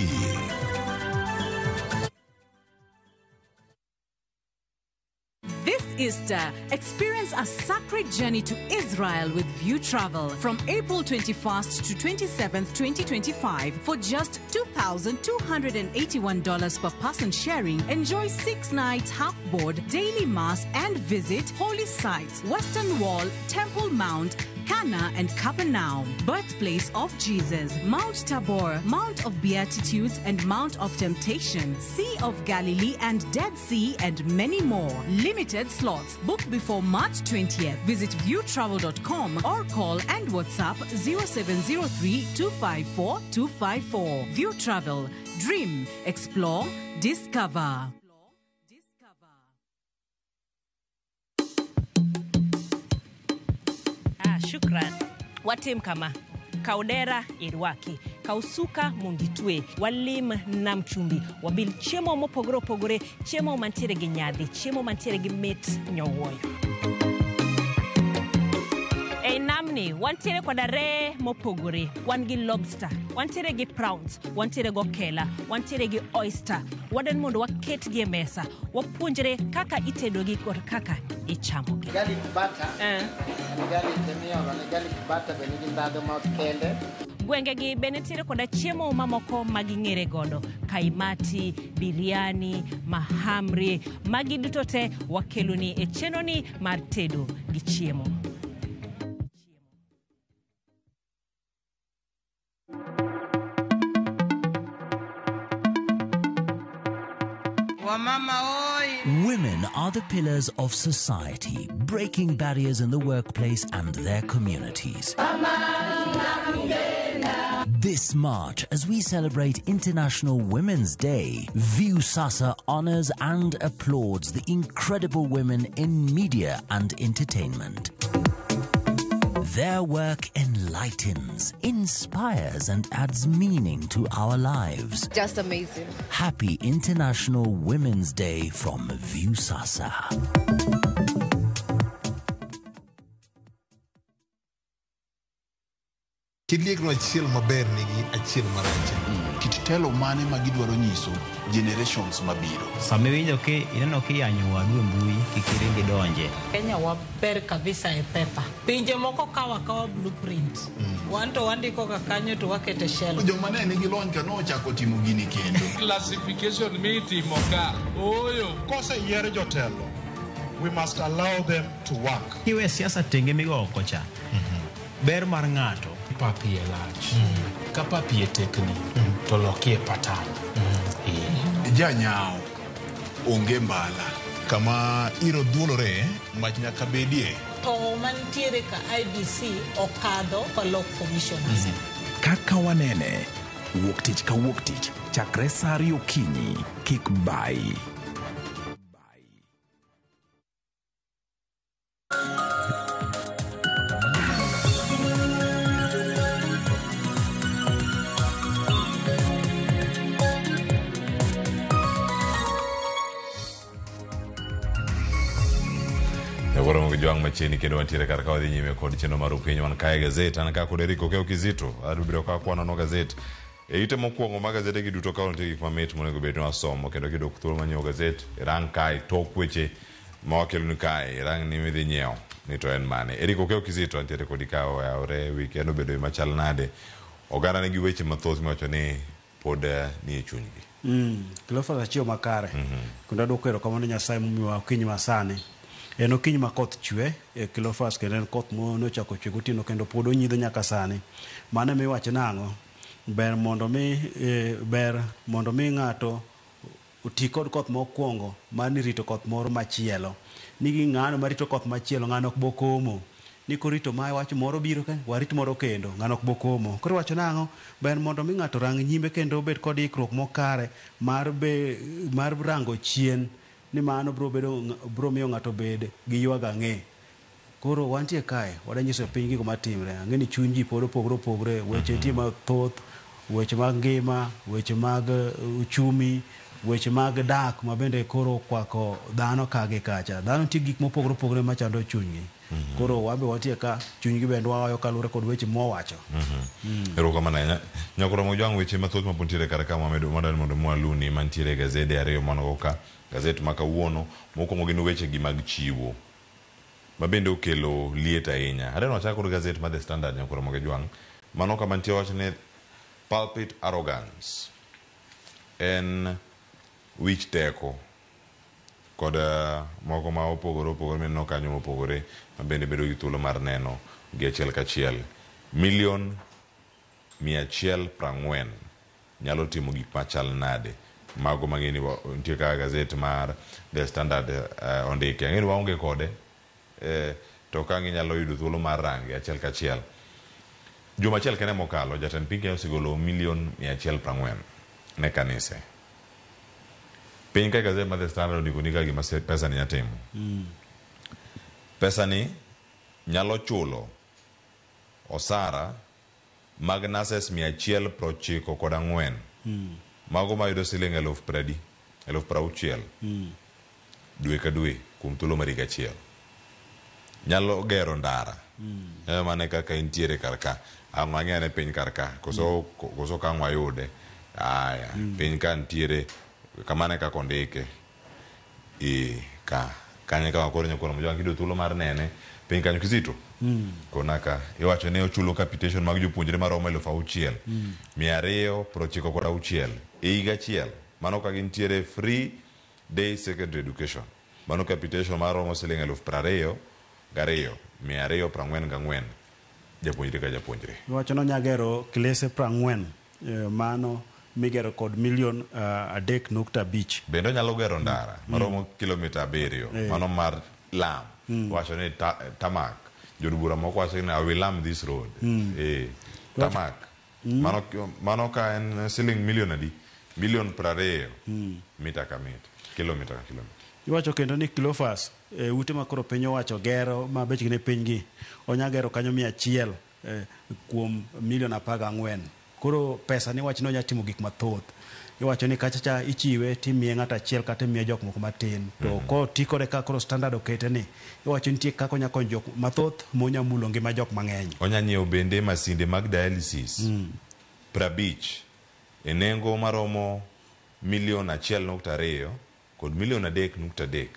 This Easter, experience a sacred journey to Israel with View Travel from April 21st to 27th, 2025 for just $2,281 per person sharing. Enjoy 6 nights half board, daily mass and visit holy sites, Western Wall, Temple Mount, Cana and Capernaum, birthplace of Jesus, Mount Tabor, Mount of Beatitudes and Mount of Temptation, Sea of Galilee and Dead Sea and many more. Limited slots. Book before March 20th. Visit viewtravel.com or call and WhatsApp 0703 254 254. View Travel. Dream, explore, discover. Ah, shukran. Watim kama kaw dera irwaki, kaw suka mondo itwe, walim nam chumbi, wabil chiemo mopogore opogore, chiemo mantiere gi nyadhi, chiemo mantiere gi mit nyowuoyo. Ei namni wantiere koda reye mopogore, wan gi lobster, wantiere gi prawns, wantiere gi okela, wantiere gi oyster. Wadwani mondo waketgi e mesa, wapuonjre kaka itedogi kod kaka ichamogi. Garlic butter. Garlic miolo ne garlic butter be nigi ndhadhu ma kende. Gwengegi be nitiere koda chiemo mamoko ma ging'ere godo, kaimati, biryani, mahamri, magi duto te wakeloni e chenroni mar tedo gi chiemo. Wamama oi. Women are the pillars of society, breaking barriers in the workplace and their communities. This March, as we celebrate International Women's Day, Viusasa honors and applauds the incredible women in media and entertainment. Their work enlightens, inspires, and adds meaning to our lives. Just amazing. Happy International Women's Day from Viusasa. Kit liekno achiel maber nigi achiel marach. Kit telo mane ma gidwaro nyiso generations mabiro. Sama iwinjo ki ineno kiyanyo wadu e mbui kik iring idonje. Kenya waber kabisa e pepa. Pinje moko kawo akawa blueprint. Wan to wandiko ga kanyo to wakete shelf. Joma ne nigi lony ka nochako timo gini kendo. Classification mitimo ka. Ooyo. Koseyier jotelo, we must allow them to work. Kiwe siasa tenge migo oko cha. Ber mar ng'ato pap iye lach. Ka pap iye tekni to lokie patan. Janyao onge mbala. Kama iro dhuolore, mach nyaka bedie. To mantiere ka IBC okadho kolok commissioners. Kaka wanene, wuok tich ka wuok tich, chakre sa 2 okinyi, kik bayi. Nyakoro jwang' machiegni kendo wantiere kar ka wadhi nyime kod chenro mar okinyi wan kae gazet an ka kod Eric Okeyo Kizito abiro ka kwanono gazet e ite mokwongo mag gazete gi duto ka nitie gik mamit monego bed ni wasomo kendo kidok thuolo mar nyiewo gazet irang kae tok weche ma wakeloni kae irang ni midhi nyiewo ni to en mane. Eric Okeyo Kizito antiere kodi ka oyawore weekend obedo machal nade oganda nigi weche mathoth miwacho ni pod nie chunygi. Cleophas achiewo makare kendo adwoko erokamano ne Nyasaye momiyowa okinyi masani. En okinyi ma koth chwe e Cleophas kendo en koth nochako chwe gotieno kendo pod onyidho nyaka sani. Mano ema iwacho nang'o? Ber mondo mi ng'ato oti kod koth mokwongo mar ni rito koth moro machielo. Nigi ng'ano marito koth machielo ng'ano ok bokomo. Ni korito ma wach moro biro ka warit moro kendo ng'ano ok bokomo. Koro iwacho nang'o? Ber mondo mi ng'ato rang nyime kendo obed kod ikruok mokare mar rango chien. Ni mano bro miyo ng'ato bed gi ywago ang'e. Koro wantie kae wadanyiso piny gigo matimre. Ang'e ni chuny ji pod opogore opogore, weche nitie mathoth, weche mag ngima, weche mag uchumi, weche mag dak ma bende koro okwako dhano ka gi kacha. Dhano nitie gik mopogore opogore machando chunygi. Koro wan be wantie ka chunygi bende wahoyo kaluwore kod weche mwawacho. Erokamano ahinya. Nyakoro Mojwang' weche mathoth mapod nitiere kar ka mwamedo mwadwaro mondo mwaluni mantiere e gazede ariyo manogo ka. Gazet ma kawuono mokwongo gin weche gi mag chiwo ma bende okelo liet ahinya. Aneno wachako kod gazet mar The Standard Nyakoro Mojwang'. Mano kama nitie wach ni pulpit arrogance en wich teko kod moko ma opogore opogore mineno kanyo mopogore ma bende bedo gi thuolo mar neno gi achiel kachiel. Milion 140 nyalo timo gik machal nade? Mago mang'eni nitie kaka gazet mar The Standard ondike. Ang'e ni waonge kode to ka ginyalo yudo thuolo mar range achiel kachiel. Juma achiel kende mokalo jatend piny Kenya osegolo milion 140 ne kanise. Piny ka gazet mar The Standard ondiko ni ka gima pesa ni nyatimo. Pesa ni nyalo chulo osara mag nurses 194. Mago mayudo siling 60,000 dwe ka dwe kuom thuolo mar higa achiel. Nyalo gero ndara. Mane kaka intiere kar ka. Ang' wang'e ane piny kar ka. Koso ka ang' wayude. Aya, piny ka nitiere kamano e kaka ondike. Ka. Kanyo kama koro Nyakoro Mojwang' kiyudo thuolo mar nene piny kanyo Kizito. Kona ka iwacho ni ochulo capitation mag jopuonjre maromo 6,296 e higa achiel. Mano ka gintiere free day secondary education. Mano capitation maromo siling 22,244 japuonjre ka japuonjre. Iwacho ni onyagero klese 40 mano migero kod milion 3.5. Bende onyalo gero ndara maromo kilomita 7 mano mar lam. Wacho ni tamak. Jood bura moko wacho ni I will lam this road. Tamak. Mano ka en siling milion adi? Milion 20 mita ka mita, kilomita ka kilomita. Iwacho kendo ni Cleophas ute ma koro piny owacho gero ma bechgi ni piny gi onya gero kanyo 100 kuom milion 14. Koro pesa ni iwacho ni onya timo gik mathoth. Iwacho ni kacha cha ichiwe timiye ng'ato achiel kata imiye jok moko matin. To koti kode ka koro standard okete ni iwacho nitie kaka onya konyo jok mathoth monya mulo ngima jok mang'eny. Onya nyiewo bende masinde mag dialysis 50 e nengo maromo milion 1.2 kod milion 3.3.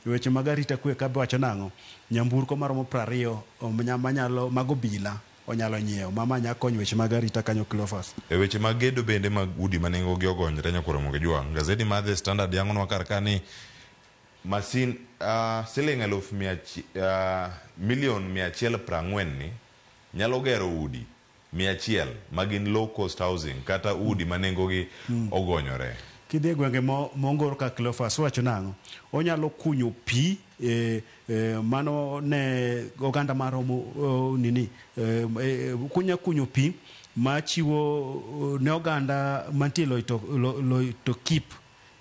Weche mag arita kwe ka wacho nang'o? Nyamburko maromo 20 manyalo mag obila onyalo nyiewo mama nya konyo weche mag arita kanyo Cleophas. E weche mag gedo bende mag udi ma nengogi ogonyre nyakoro mondo jwang'. Gazeti mar The Standard yangonwa kar ka ni masin siling milion 140 ni nyalo gero udi 100 magin low cost housing kata udi ma nengogi ogonyore. Kidhi e gwenge mongor ka Cleophas wacho nang'o? Onyalo kunyo pi mano ne oganda maromo nini kunyo pi machiwo ne oganda mantie Loitokip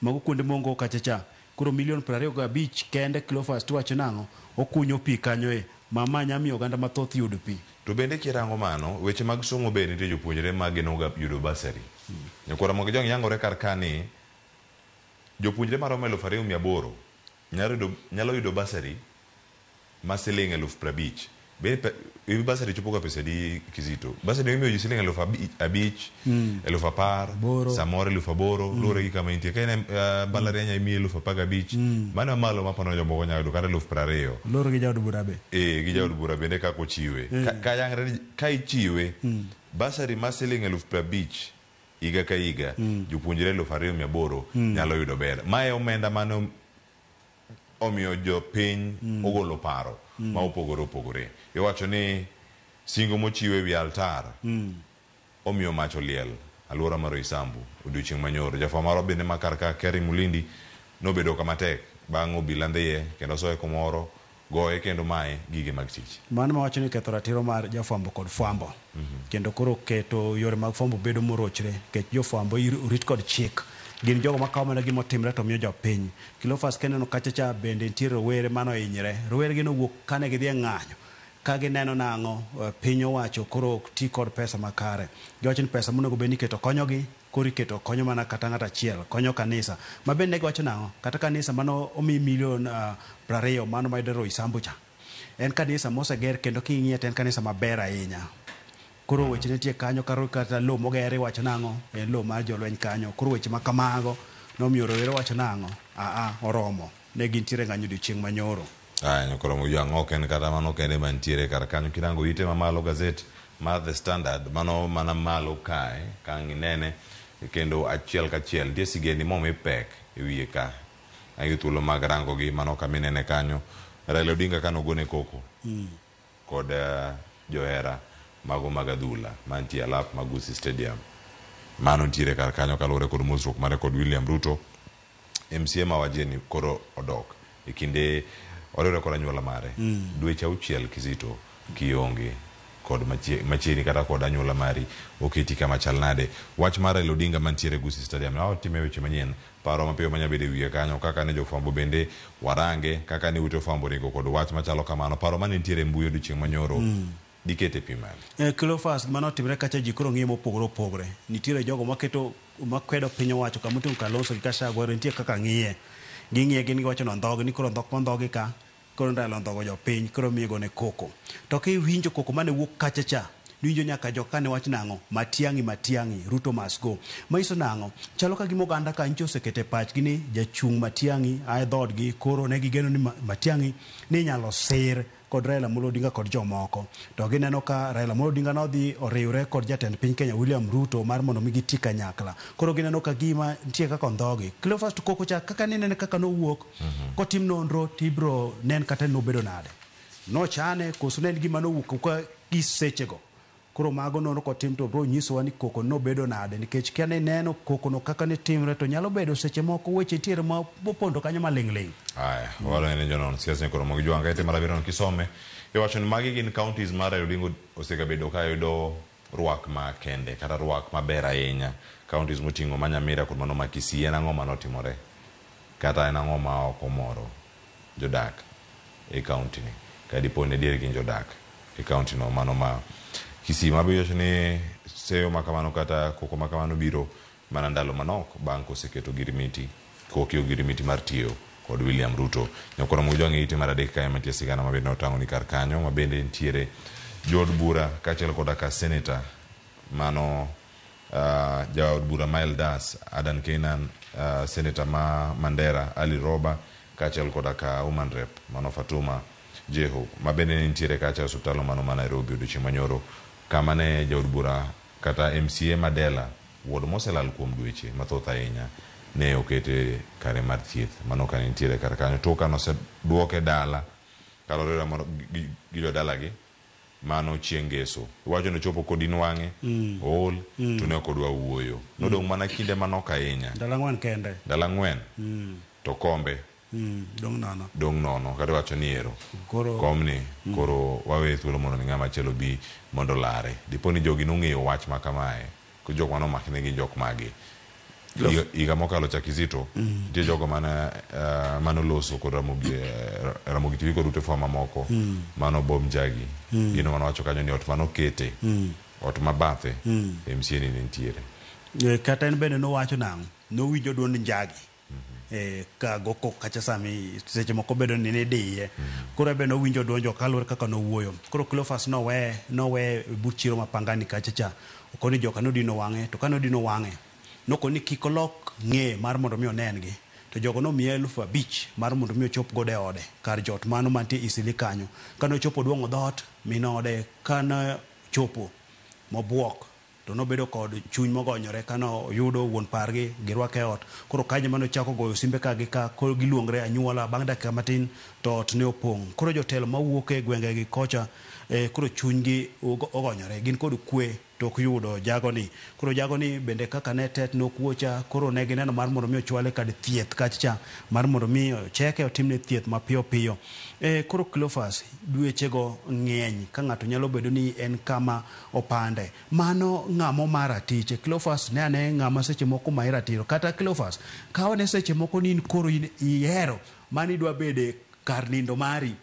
mago kuonde mongo kacha cha. Koro milion 25 kende Cleophas wacho nang'o? Okunyo pi kanyo e mama nyamiyo oganda mathoth yudo pi. To bende kirango mano weche mag somo bende nitie jopuonjre ma genoga yudo bursary. Nyakwara mogo jong yangore kar ka ni jopuonjre maromo 2800 nyalo yudo bursary ma siling 50,000. Bende bursary chopo ga pesa di Kizito? Bursary imiyo ji siling 5,000, 10,000, samoro 8,000, luwore gi kama intie. Ka in mbalariany imiyi 15,000, mano malo mapano jomoko nyalo yudo kata 20,000. Luwore gi jaod bura be. Gi jaod bura bende kaka ochiwe. Ka yangre ka ichiwe bursary ma siling 50,000 higa ka higa, jopuonjre 2800 nyalo yudo ber. Mae omenda mano omiyo jopiny ogolo paro ma opogore opogore. Iwacho ni singo mochiwe wi altar omiyo mach oliel alwora mar Roysambu odiochieng' manyoro. Jafwambo marwa bende ma kar ka Kerry Mulindi nobedo kama tek bang' obila dhiye kendo soye kumoro goye kendo maye gige mag tich. Mano mawacho ni ketho ratiro mar jafwambo kod fwambo. Kendo koro keto yore mag fwambo bedo morochre nikech jofwambo orit kod chik. Gin jogo makawo mana gima otimre to miyo jopiny. Cleophas keneno kacha cha bende nitie rowere mano hinyre. Rowere gi nowuok kane gidhi e ng'anyo. Ka gineno nang'o piny owacho koro ok ti kod pesa makare. Giwacho ni pesa monego bed ni iketo konyogi, koro iketo konyo mana kata ng'ato achiel, konyo kanisa. Ma bende giwacho nang'o? Kata kanisa mano omi milion 20 mano mayudore Roysambu cha. En kanisa moseger kendo king'iye to en kanisa maber ahinya. Koro weche nitie kanyo kata lowo mogere iwacho nang'o? En lowo mar jolweny kanyo. Koro weche ma kamago nomiyo rowere wacho nang'o? Aa, oromo. Ne gintiere ng'anyo odiochieng' manyoro. Aya, nyakoro jwang' ok en kata mano kende mantiere kar kanyo. Kirango ite mamalo gazet mar The Standard, mano mana malo kae, ka ang' inene kendo achiel kachiel. Nitie sigendni momi pek e wiye ka. Ang' thuolo mag rango gi mano kama inene kanyo. Raila Odinga kanogone koko kod johera mago mag adhula mantie alap mag Gusii Stadium. Mano nitiere kar kanyo kaluwore kod mosruok mare kod William Ruto. MCA ma Wajir koro odok e kinde oriwre kod anyuola mare. Dweche 6 Kizito kionge kod machiegni kata kod anyuola mari oketi kama chal nade. Wach mar Raila Odinga mantiere Gusii Stadium na otime weche manyien, paro mapiyo manya bedo e wiye kanyo kaka ne jofwambo bende warange, kaka ne ute fwambo ringo kod wach machalo kamano. Paro mane nitiere e mbui odiochieng' manyoro dikete pi malo. Cleophas gima notimre kacha ji koro ng'iyo mopogore opogore. Nitiere jogo maketo makwedo piny owacho kama oting'o Kalonzo gi Gachagua nitie kaka ng'iye. Ging'iye gin giwacho ni ondhogi ni koro ondhok mondhogi ka koro Raila ondhogo jopiny koro miye gone koko. To kiwinjo koko mane wuok kacha cha niwinjo nyaka jok kane wach nang'o? Matiang'i, Matiang'i, Ruto must go. Manyiso nang'o? Chalo ka gima oganda ka nyocha osekete pachgi ni jachung' Matiang'i ae dhoodgi koro ne gigeno ni Matiang'i ni inyalo sir kod Raila Amolo Odinga kod jomoko. To gineno ka Raila Amolo Odinga nodhi oriwre kod jatend piny Kenya William Ruto mar mondo mi giti kanyakla. Koro gineno ka gima nitie kaka ondhogi. Cleophas to koko cha kaka ninene kaka nowuok, kotim nonro tibro nen kata nobedo nade. Nochane koso ne en gima nowuok ka gi sechego. Koro mago nono kotim to biro nyisowa ni koko nobedo nade nikech ka ne neno koko no kaka ne timre to nyalo bedo seche moko weche nitiere ma opondo kanyo maling' ling'. Aya, wadonjo ne jonon siasa ni koro mogi jwang' kae mar abiriyo kisome iwacho ni magi gin counties ma Raila Odinga osegabedo ka yudo rwak ma kende kata rwak maber ahinya. Counties moting'o ma Nyamira kod mano ma Kisii en ang'o manotimore kata en ang'o ma ok omoro jodak e county ni ka dipo ni adier gin jodak e county no mano ma Kisii. Ma be iwacho ni seyo ma kamano kata koko ma kamano biro mana ndalo manok bang' koseketo ogirimiti koki ogirimiti mar tiyo kod William Ruto. Nyakoro Mujwang' e ite mar adek kae mantie sigana ma bende notang'o ni kar kanyo ma bende nitiere jood bura kaachiel koda ka seneta mano jaod bura ma Eldas Adan Keynan, seneta ma Mandera Ali Roba kaachiel koda ka woman rep mano Fatuma Jehu ma bende ne nitiere kacha e osiptal mano ma Nairobi odiochieng' manyoro kama ne jaod bura kata MCA ma Dela wuod moselal kuom dweche mathoth ahinya ne okete kare mar thieth mano ka nitiere kar kanyo to ka noseduoke dala kaluwore gi jodalagi mano chieng' ngeso iwacho ni ochopo kodin wang'e ool to ne ok odwa wuoyo nodong' mana kinde manok ahinya Ndalo ang'wen kende. ndalo ang'wen to kombe Dong' nono. dong' nono kata iwacho ni ero Koro komni koro wawe thuolo mondo mi ng'ama chielo bi mondo olare dipo ni jogi nong'eyo wach ma kamae ko jok mane omaki ne gin jok magi higa mokalo cha Kizito nitie jogo mane manoloso kod Ramogi, Ramogi TV kod ute fwambo mamoko mano Bob Njagi gino manowacho kanyo ni ot manokete ot mabathe MCA ni ne nitiere. Kata en bende nowacho nang'o nowinjo duond Njagi ka go kok kacha sami seche moko bedo ni nidiye koro en be nowinjo duond jo kaluwore kaka nowuoyo. Koro Cleophas nowe but chiro ma Pangani kacha cha okoni joka nodino wang'e to kanodino wang'e nokoni kik olok ng'eye mar mondo mi onen gi to jogo nomiye 5,000 mar mondo mi ochop godo e ode kar jot mano mantie Eastleigh kanyo. Kanochopo duong'o dhoot min ode kane chopo mobuok to nobedo kod chuny mogonyore kano oyudo wuon pargi girwake e ot. Koro kanyo mane ochako goyo simbe ka gi ka koro giluongre anyuola bang' dakika matin to ot ne opong'. Koro jotelo mawuok e gwenge gi kocha koro chunygi ogonyore gin kod kwe tok yudo jagoni. Koro jagoni bende kaka ne tet nokuocha koro ne gineno mar mondo mi ochwale kar thieth kacha mar mondo mi ocheke otimne thieth mapiyo piyo. Koro Cleophas dwechego ng'eny ka ng'ato nyalo bedo ni en kama opande. Mano ng'amo mar ratiche. Cleophas ne ane ng'ama seche moko mayi ratiro. Kata Cleophas kaw ne seche moko ni in koro in ihero mani idwa bede kar nindo mari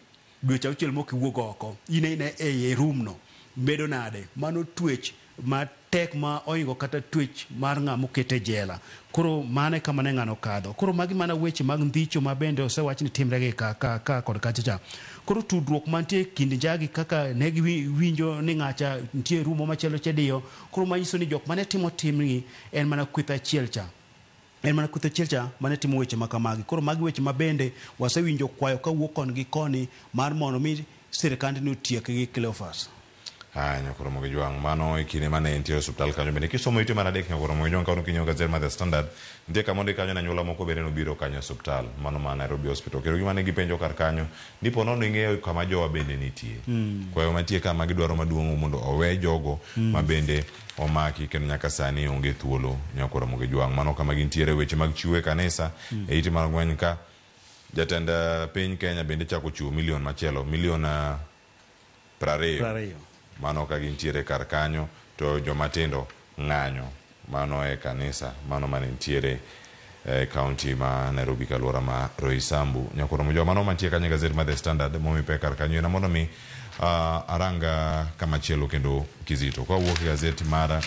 dweche auchiel mok iwuog oko. In aina e room no. Bedo nade? Mano twech matek ma oingo kata twech mar ng'ama oket e jela. Koro mano e kama ne ng'ano okadho. Koro magi mana weche mag ndhicho ma bende osewach ni timre gi ka kod kacha cha. Koro tudruok mantie kind Njagi kaka ne giwinjo ni ng'acha nitie rumo machielo cha diyo. Koro manyiso ni jok mane timo timni en mana kweth achiel cha. En mana kweth achiel cha mane timo weche ma kamagi. Koro magi weche ma bende wasewinjo kwayo kawuok koni gi koni mar mondo mi sirikandni otiek gi Cleophas. Aya, nyakoro Mogi Jwang' mano e kinde mane entie e osiptal kanyo bende kisomo ite mar adek nyakoro Mogi Jwang' kawuono kinyiewo gazet mar The Standard nitie kama ondik kanyo ni anyuola moko bende nobiro kanyo e osiptal mano ma Nairobi Hospital kendo gima ne gipenjo kar kanyo ni po nono ing'eyo kama jowa bende nitie. Kwayo mantie ka ma gidwaro maduong' mondo owe jogo ma bende omaki kendo nyaka sani onge thuolo nyakoro Mogi Jwang' mano kama gintiere weche mag chiwo e kanisa e ite mar ang'wen ka jatend piny Kenya bende chako chiwo milion machielo milion 20 20. Mano ka gintiere kar kanyo to joma tindo ng'anyo mano e kanisa mano mane nitiere e county ma Nairobi kaluora ma Roysambu. Nyakoro Mojwa mano mantie kanyo e gazet mar The Standard momi pek kar kanyo ena mondo mi arang kamachielo kendo Kizito. Kawuok e gazet mar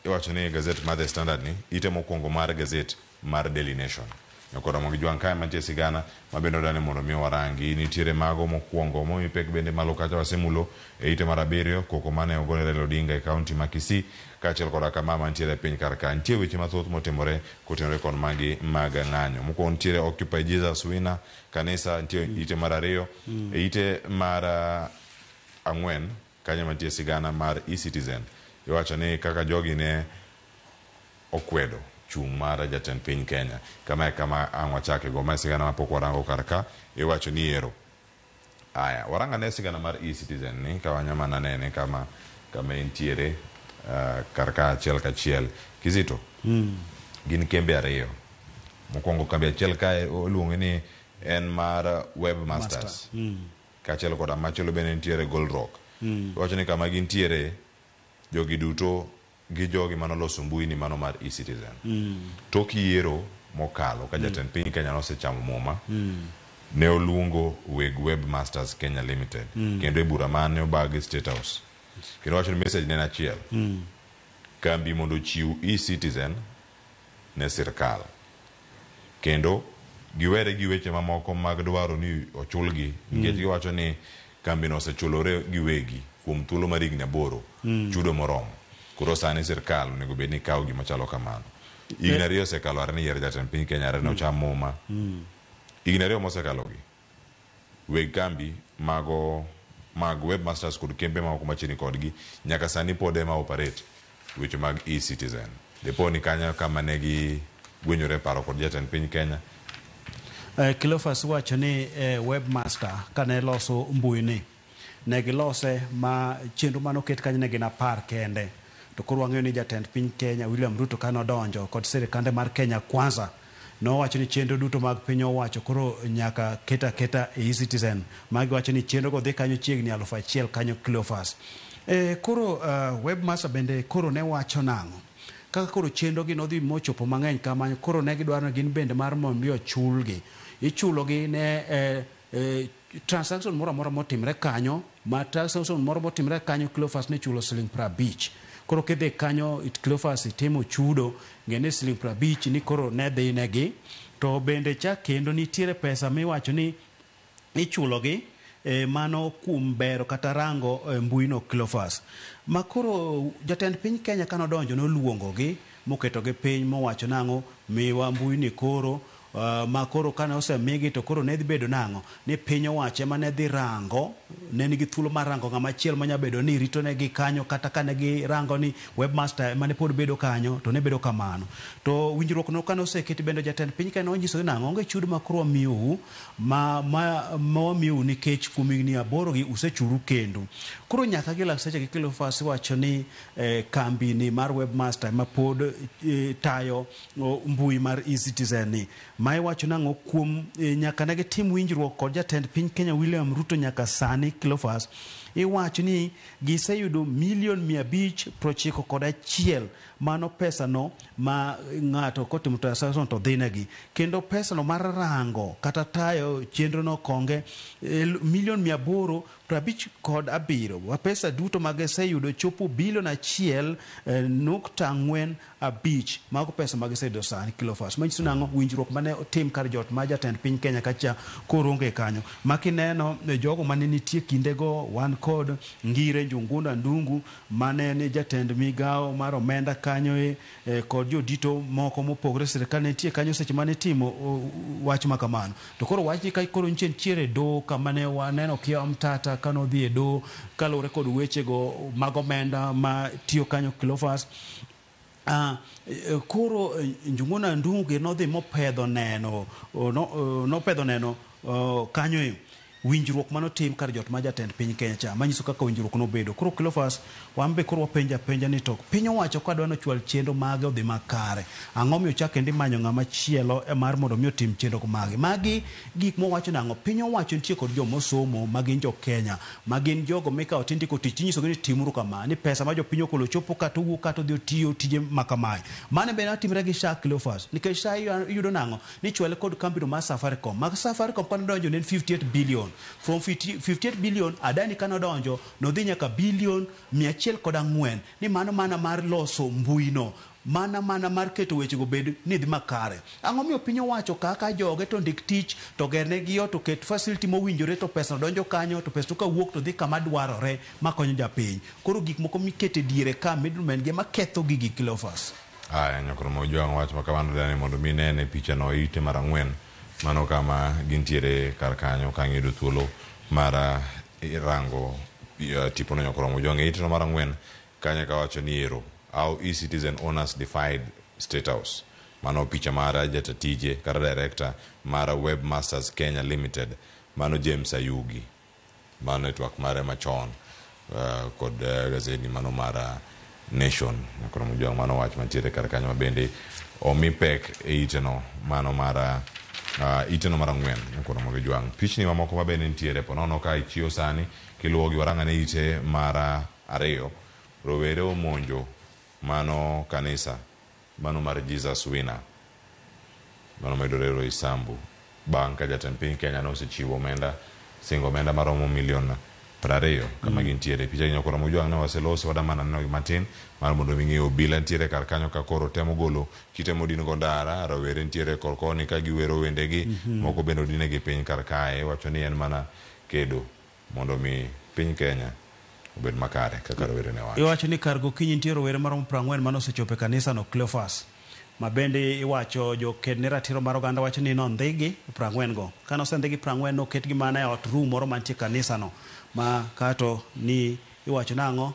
iwacho ni gazet mar The Standard ni ite mokwongo mar gazet mar Daily Nation. Nyakoro Ramogi Jwang' kae mantie sigana ma bende odani mondo mi warangi. Nitiere mago mokwongo momi pek bende malo kacha wasemulo e ite mar abiriyo koko mane ogone Raila Odinga e county ma Kisii kaachiel koda kama mantiere e piny kar ka. Nitie weche mathoth motimore kotenore kod magi mag ng'anyo. Mokwongo nitiere Occupy Jesus Winner kanisa nitie ite mar ariyo. E ite mar ang'wen kanyo mantie sigana mar eCitizen. Iwacho ni kaka jogi ne okwedo chung' mar jatend piny Kenya. Kama e kama ang' wachake go. Ma sigana mapok warango kar ka. Iwacho ni ero. Aya, warang ane sigana mar eCitizen ni ka wanya mana nene kama kama entiere kar ka achiel kachiel. Kizito, gin kembe ariyo. Mokwongo kambi achiel kae iluonge ni en mar Webmasters. Kaachiel koda machielo bende nitiere Gold Rock. Iwacho ni kama gintiere jogi duto gi jogi manoloso mbui ni mano mar eCitizen. Tok yiero mokalo ka jatend piny Kenya nosechamo muma, ne oluongo weg Webmasters Kenya Limited kendo e bura mane obag e State House. Kendo wacho ni message ne en achiel. Kambi mondo ochiw eCitizen ne sirkal. Kendo giwere gi weche mamoko mag dwaro ni ochulgi nikech giwacho ni kambino osechulore giwegi kuom thuolo mar higni 8 chudo moromo. Koro sani sirkal onego bed ni kawo gima chalo kamano. Higni 2 osekalo are ni yier jatend piny Kenya are ne ocham muma. Higni 2 mosekalo gi weg kambi mago mag Webmasters kod kembe mamoko machiegni kodgi nyaka sani pod ema operate weche mag eCitizen. Dipo ni kanyo kama ne gi gwenyore paro kod jatend piny Kenya. Cleophas wacho ni Webmaster kane loso mbui ni ne gilose ma chenro mane oket kanyo ne gin 10 kende. To koro wang'eyo ni jatend piny Kenya William Ruto kane odonjo kod sirikande mar Kenya Kwanza nowacho ni chenro duto mag piny owacho koro nyaka keta keta e eCitizen. Magi wacho ni chenro go dhi kanyo chiegni 1000 kanyo Cleophas. Koro Webmaster bende koro ne wacho nang'o? Kaka koro chenro gi nodhi mochopo mang'eny kamano, koro ne gidwaro ni gin bende mar mondo mi ochulgi. Ichulogi ne transaction moro amora motimre kanyo, ma transaction moro motimre kanyo Cleophas ne chulo siling 50. Koro kidhi kanyo it Cleophas itimo chudo, ng'e ni siling 50 ni koro ne dhi negi. To bende cha kendo nitiere pesa miwacho ni ichulogi mano kuom bero kata rango mbui no Cleophas. Ma koro jatend piny Kenya kane odonjo noluongogi moketogi piny mowacho nang'o miwa mbui ni koro ma koro kane osemigi to koro ne dhi bedo nang'o ni piny owacho ema ne dhi rango, ne nigi thuolo mar rango ng'ama chielo manya bedo ni rito negi kanyo, kata kane girango ni Webmaster ema ne pod bedo kanyo to ne bedo kamano. To winjruok no kane oseketi bende jatend piny Kenya nonyiso ni nang'o onge chudo ma koro wamiyou ma wamiyou nikech kuom higni 8 gi usechuru kendo. Koro nyaka gi lak seche gi Cleophas wacho ni kambi ni mar Webmaster ema pod tayo mbui mar eCitizen ni. Ma iwacho nang'o kuom nyaka ne gitim winjruok kod jatend piny Kenya William Ruto nyaka sani Cleophas iwacho ni giseyudo milion 591 mano pesa no ma ng'ato kotimo transaction to dhi negi. Kendo pesa no mar rango kata tayo chenro no konge milion 857 wa pesa duto magiseyudo chopo bilion 1.45 mago pesa magiseyudo sani Cleophas. Manyiso nang'o winjruok mane otim kar jot ma jatend piny Kenya kacha koro onge kanyo. Makineno jogo mane nitie kindego wan kod Ngire Njuguna Ndungu mane ni jatend migao mar omenda kanyo kod jodito moko mopogore sirikal nitie kanyo seche mane timo wach ma kamano. To koro wach ni ka koro nitiere doho kama ne waneno Okiya Omtata kane odhi e doho kaluwore kod wechego mag omenda ma tiyo kanyo Cleophas. Koro Njuguna Ndungu nodhi mopedho neno nopedho neno kanyo winjruok manotim kar jot ma jatend piny Kenya cha manyiso kaka winjruok nobedo. Koro Cleophas wan be koro wapenjo apenja ni to piny owacho ka dwa nochwal chenro mage odhi makare, ang'o miyo chak kendo imanyo ng'ama chielo mar mondo mi otim chenro mage? Magi gik mowacho nang'o? Piny owacho nitie kod jomosomo ma gin jo Kenya, ma gin jogo mikawo tindiko tich tinyisogi ni timuru kama, ni pesa ma jopiny okolo chopo kata owuok kata odhi otiyo tije ma kamae. Mano bende timre gi SHA Cleophas, nikech SHA iyudo nang'o? Ni chwale kod kambino mar Safaricom. Mag Safaricom kane odonjo ne en 58 billion. From 58 billion Adani kane odonjo nodhi nyaka billion 104 ni mano mana mar loso mbui no, mana mar keto wechego bed ni dhi makare. Ang'o miyo piny owacho kaka joge to ndik tich to gernegi ot to ket facility mowinjore to pesa donjo kanyo to pesa to kawuok to dhi kama dwarore makonyo japiny. Koro gik moko mikete diere ka middlemen gi ema ketho gigi Cleophas. Aya nyakoro mojwang' wach ma kamano dani mondo mi nene picha no ite mar 4 mano kama gintiere kar kanyo ka ng'iyudo thuolo mar rango tipo no nyakoro mojwang' ite no mar 4 kanyo kawacho ni ero how eCitizen owners defied State House. Mano picha mar jatatije kata director mar Webmasters Kenya Limited mano James Ayugi. Mano e twak mare machon. kod gazeti mano mar Nation. Nyakoro Mojwang' mano wach mantiere kar kanyo ma bende omi pek e iteno mano mar iteno mar 4. Nyakoro Mojwang' pichni mamoko ma bende nitiere ponono ka ichiwo sani kiluwo gi warang'ane ite mar 2 rowere omonjo mano kanisa mano mar Jesus Winner mano mayudore Roysambu bang' ka jatend piny Kenya nosechiwo omenda singo omenda maromo milion 20 kama gintiere. Picha gi Nyakoro Mojwang' ne waseloso wadamana neno gi matin mar mondo mi ng'e obila nitiere kar kanyo ka koro temo golo kite modin go ndara, rowere nitiere kor koni ka giwero wendegi, moko bende odinegi piny kar kae, wacho ni en mana kedo mondo mi piny Kenya obed makare kaka rowere ne wacho. Iwacho ni kar gokinyi nitie rowere maromo 40 mane osechopo e kanisa no Cleophas. Ma bende iwacho joked ne ratiro mar oganda wacho ni nondhigi 40 go. Kane osendhigi 40 noketgi mana e ot room moro mantie kanisa no. Ma kato ni iwacho nang'o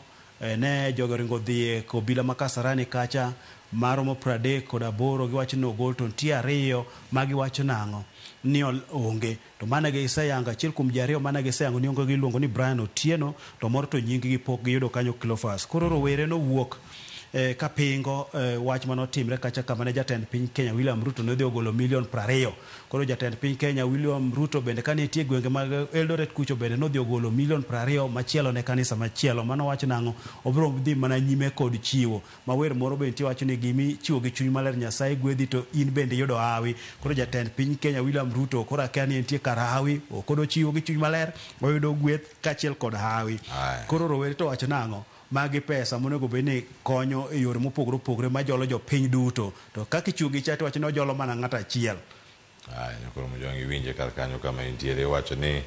ne jogo oringo dhi e obila ma Kasarani kacha maromo 38 giwacho ni ogol to nitie 2 ma giwacho nang'o ni onge. To mane giseyango achiel kuom ji 2 mane giseyango ni onge giluongo ni Brian Otieno to moro to nying gi pok giyudo kanyo Cleophas. Koro rowere nowuok kapingo wach manotimre kacha kama ne jatend piny Kenya William Ruto nodhi ogolo milion 20. Koro jatend piny Kenya William Ruto bende kane nitie gwenge mag Eldoret kucho bende nodhi ogolo milion 20 machielo ne kanisa machielo. Mano wach nang'o? Obiro dhi mana nyime kod chiwo. Ma wer moro bende nitie wacho ni gimi chiwo gi chuny maler Nyasaye gwedhi to in bende iyudo hawi. Koro jatend piny Kenya William Ruto koro akia ni entie kar hawi, ok ochiwo gi chuny maler, oyudo gweth kaachiel kod hawi. Koro rowere to wacho nang'o? Magi pesa monego bed ni konyo e yore mopogore opogore majolo jopiny duto. To kaka ichiwo gi cha to wacho ni ojolo mana ng'ato achiel. Aya, Nyakoro Mojwang' iwinje kar kanyo kama intiere iwacho ni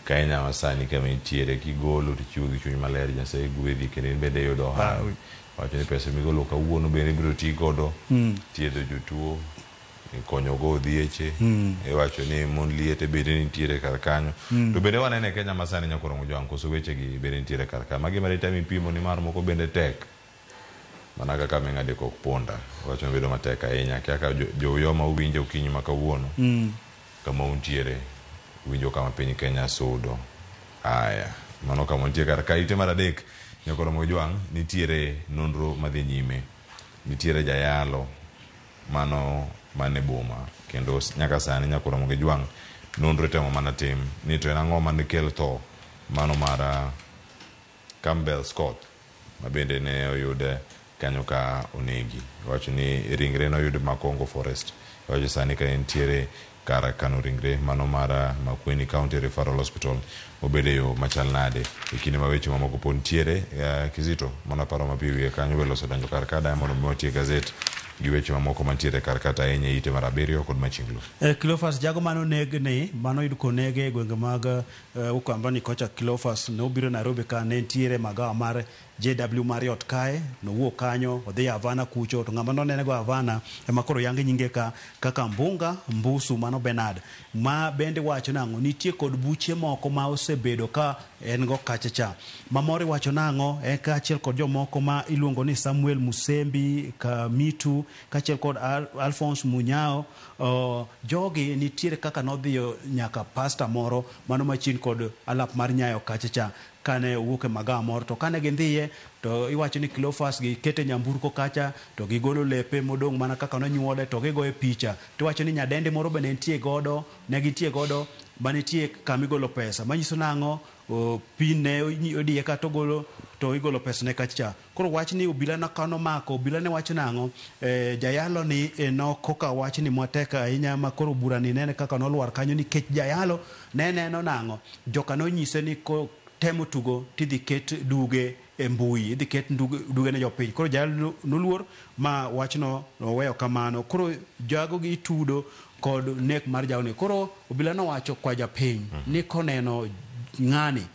Kenya masani kama intiere kigolo to ichiwo gi chuny maler Nyasaye gwedhi kendo in bende iyudo hawi. Wacho ni pesa migolo kawuono bende ibiro ti godo thiedho jotuo, konyo go odhieche, iwacho ni mon liete bende nitiere kar kanyo. To bende wanene Kenya masani Nyakoro Mojwang' koso weche gi bende nitiere kar kanyo. Magi mane temo ipimo ni mar moko bende tek. Mana kaka ming'ade kok punda, wacho ni bedo matek ahinya. Kaka jo Uyoma uwinjo okinyi ma kawuono, kama untiere, uwinjo kama piny Kenya sudo. Aya, mano kama untie kar ka. Ite mar 3, Nyakoro Mojwang' nitiere nonro madhi nyime. Nitiere jayalo mano mane boma kendo nyaka sani Nyakoro Mojwang' nonro itemo mana tim ni to en ang'o mane kel tho mano mar Campbell Scott ma bende ne oyud kanyo ka onegi. Iwacho ni ringre noyud Makongo Forest. Iwacho sani ka entiere kar kano ringre mano mar Makueni County Referral Hospital obedo e yo machal nade e kinde ma weche mamoko pod nitiere. Kizito mano paro mapiyo wiye kanyo welo osedonjo kar ka Diamond omiwa tie gazet gi weche mamoko mantiere kar kata ahinya e ite mar 7 kod machinglo. Cleophas jago manoneg ni manoyud konege e gwenge mag Ukambani kocha Cleophas nobiro Nairobi ka ne nitiere magawa mar JW Marriott kae, nowuok kanyo odhi Havana kucho to ng'ama nonene go Havana ema koro yang nyinge ka kaka Mbunga Mbusu mano Bernard ma bende wacho nang'o nitie kod buche moko ma osebedo ka en go kacha cha. Mamoro iwacho nang'o en kaachiel kod jomoko ma iluongo ni Samuel Musembi Kamitu kaachiel kod Alphonse Munyao. Jogi nitiere kaka nodhiyo nyaka pasta moro mano machien kod alap mar Nyayo kacha cha kane owuok e magawa moro to kane gindhiye to iwacho ni Cleophas gikete nyamburko kacha to gigolo lepe modong' mana kaka nonyuole to gigoye picha to iwacho ni nyadendi moro be ne nitie godo ne gintie godo manitie kamigolo pesa manyiso nang'o pin ne odiye kata ogolo to igolo pesa ne kacha cha. Koro wach ni obila nomako obila ne wacho nang'o jayalo ni nokoka wach ni matek ahinya ma koro bura ni nene kaka nolwar kanyo nikech jayalo ne neno nang'o joka nonyise ni ko temo tugo tidhi ket duge e mbui idhi ket duge ne jopiny. Koro jayalo noluor ma wachno oweyo kamano. Koro jago gi itudo kod nek mar jawni. Koro obila nowacho kwa japiny ni koneno ng'ani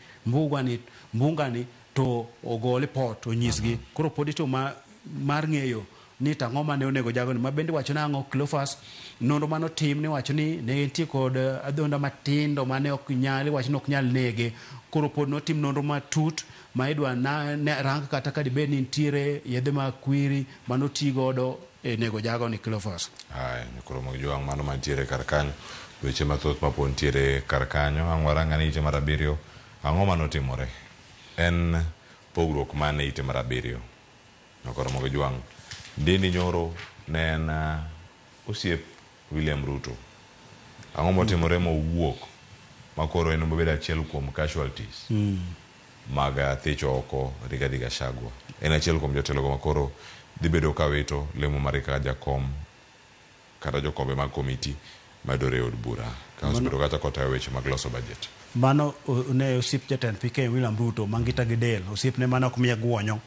mbungani to ogo lipot onyisgi. Koro pod ito mar ng'eyo ni tang'o mane onego jagoni ma bende wacho nang'o Cleophas nonro manotim ni wacho ni ne entie kod adhonda matindo mane ok nyal wacho ni ok nyal nege. Koro pod notim nonro matut ma idwa rang kata ka dibed ni nitiere yedhe mag kwiri manoti godo e nego jagoni Cleophas. Aya, Nyakoro Mojwang' mano mantiere kar kanyo. Weche mathoth ma pod nitiere kar kanyo. Ang' warang ane ite mar 7 ang'o manotimore? En pogruok man e ite mar abiriyo. Nyakwar Jwang'. Ndindi Nyoro ne en osiep William Ruto. Ang'o motimore mowuok makoro en obedo achiel kuom casualties mag thicho oko Rigathi Gachagua. En achiel kuom jotelogo makoro dhi bedo ka wito lemo mare kaka jakom kata jokombe mag komiti mayudore e od bura ka osebedo kacha kotayo weche mag loso budget. Mano ne osiep jatend piny Kenya William Ruto mangita gi del osiepne mane ok miye guonyo.